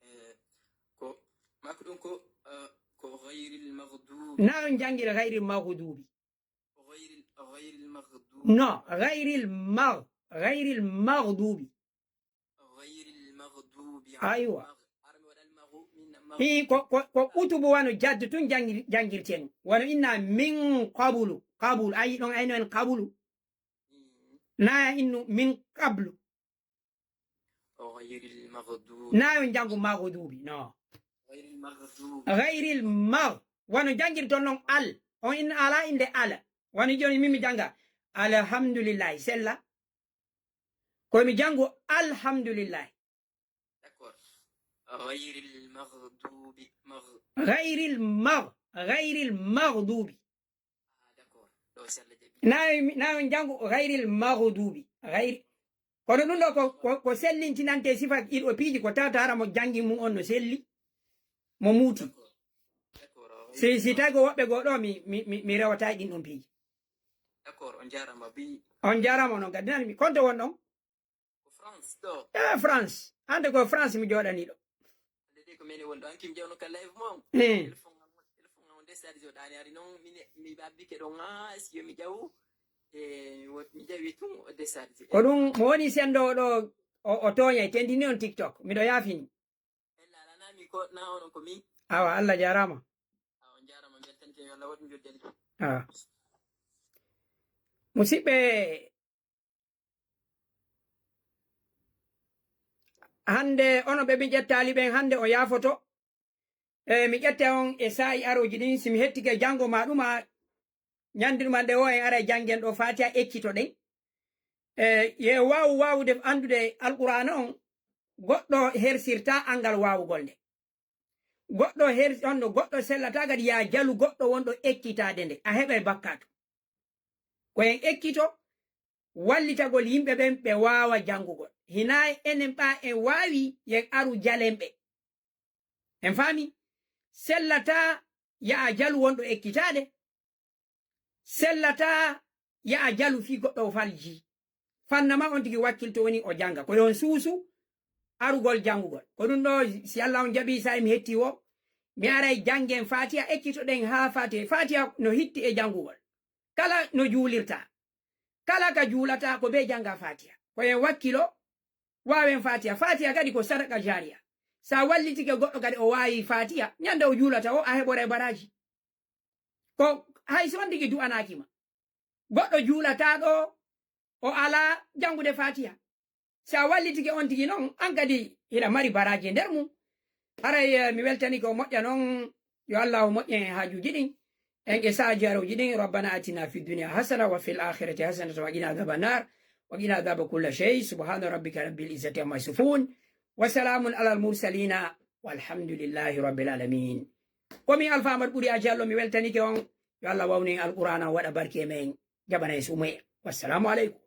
Eh, ko, mako ɗum ko, eh, ko gayril maghdubi. Na on janngir gayril maghdubi. Gayril, gayril maghdubi. No, gayril magh-, gayril maghdubi. Gayril maghdubi. Aywa. Magh-, ara mi waɗa al maghu-, min maghu-, Hi, ko, ko, ko utubu wano jaddu tun janngir-, janngirten. Wano inna min qablu, qablu. Ayi ɗon ayno en qablu. Mm. Na innu min qablu. Gayril maghdubi. Na on janngu maghdubi, no. Gayril maghdubi. Gayril magh-, wano janngirton non al. On inna ala inde ala. Wano joni min mi jannga. Alhamdulillahi, sella. Ko mi janngu alhamdulillahi. D'accord. Gayril maghdubi, magh-, Gayril magh-, gayril maghdubi. Ah, d'accord. Ɗo si Allah jaɓi. Na, na on janngu gayril maghdubi. Gayri-, kono ɗum ɗo ko, ko, ko sellintinante sifa ɗiɗo piiji ko tawata hara mo janngi mum on no selli, mo muuti. D'accord. D'accord. Si, si tawi ko woɓɓe goo ɗo, mi, mi, mi, mi rewata e ɗin ɗon piiji. D'accord, on jaarama bi. On jaarama, onon gaddinani mi. Konto won ɗon? Ko France ɗo. Eh, France. Hande ko France mi jooɗani ɗo. Hande de ko mene won ɗo. An kim jawno ka live mo. Eh. Téléphone am, téléphone am déchargé o ɗaani ari non, mi ne, mi babbike ɗon, ah, si yo mi jawu. Eh, wo-, mi jawi tun o déchargé. Ko ɗum mo woni sendo ɗo, o, o tooñay, tendini on TikTok. Miɗo yaafini. Ella ala na mi ko, na onon ko mi. Awa, Allah jaarama. Awa, on jaarama, mi weltanike, yo Allah waɗu jojjali. Awa. Musidɓe, hande onon ɓe mi ƴettaali ɓen, hande on yaafoto. E mi ƴetta on e saa'i arooji ɗin, si mi hettike janngo ma ɗuma, ñande ɗuma nde o en ara janngen ɗo Faatiha ekkito ɗen. E, ye waawu waawude anndude Alqur'aana on, goɗɗo hersirta anngal waawugol nde. Goɗɗo her-, on ɗo goɗɗo sellata kadi ya jalu goɗɗo wonɗo ekkitaade nde, a heɓay bakkaatu. Ko en ekkito wallitagol yimɓe ɓen ɓe waawa janngugol. Hinaa enen ɓa en waawi, yen aru jalen ɓe. En faami? Sellata ya a jalu wonɗo ekkitaade. Sellata ya a jalu fii goɗɗo o falji. Fanna ma on tigi wakkilto woni o jannga. Ko yon suusu arugol janngugol. Ko ɗum ɗo, si Allah on jaɓi, saa'i mi hetti o, mi aray janngen Faatiha, ekkitoɗen haa Faatiha. Faatiha no hitti e janngugol. Kala no juulirta. Kala ka juulata ko be jannga Faatiha. Ko en wakkilo, waawen Faatiha. Faatiha kadi ko sadaka jaariya. Sa wallitike goɗɗo kadi o waawi Faatiha, ñande o juulata o, a heɓoray baraaji. Ko hay si on tigi du'anaaki ma. Goɗɗo juulata ɗo, o alaa janngude Faatiha. Si a wallitike on tigi non, an kadi hiɗa mari baraaji e nder mum. Haray, eh, mi weltanike o moƴƴa non, yo Allahu moƴƴen e haajuuji ɗin. En e saaji arooji ɗin, ربنا آتنا في الدنيا حسنة وفي الآخرة حسنة وقنا عذاب النار وقنا عذاب كل شيء. سبحان ربك رب العزة عما يصفون وسلام على المرسلين والحمد لله رب العالمين. Ko min Alfa Amadou Ɓuri Aji Allo, mi weltanike on. Yo Allah wawnu en Alqur'aana on, waɗa barke e men, jaɓana en suumoye. Wassalamu aleykum.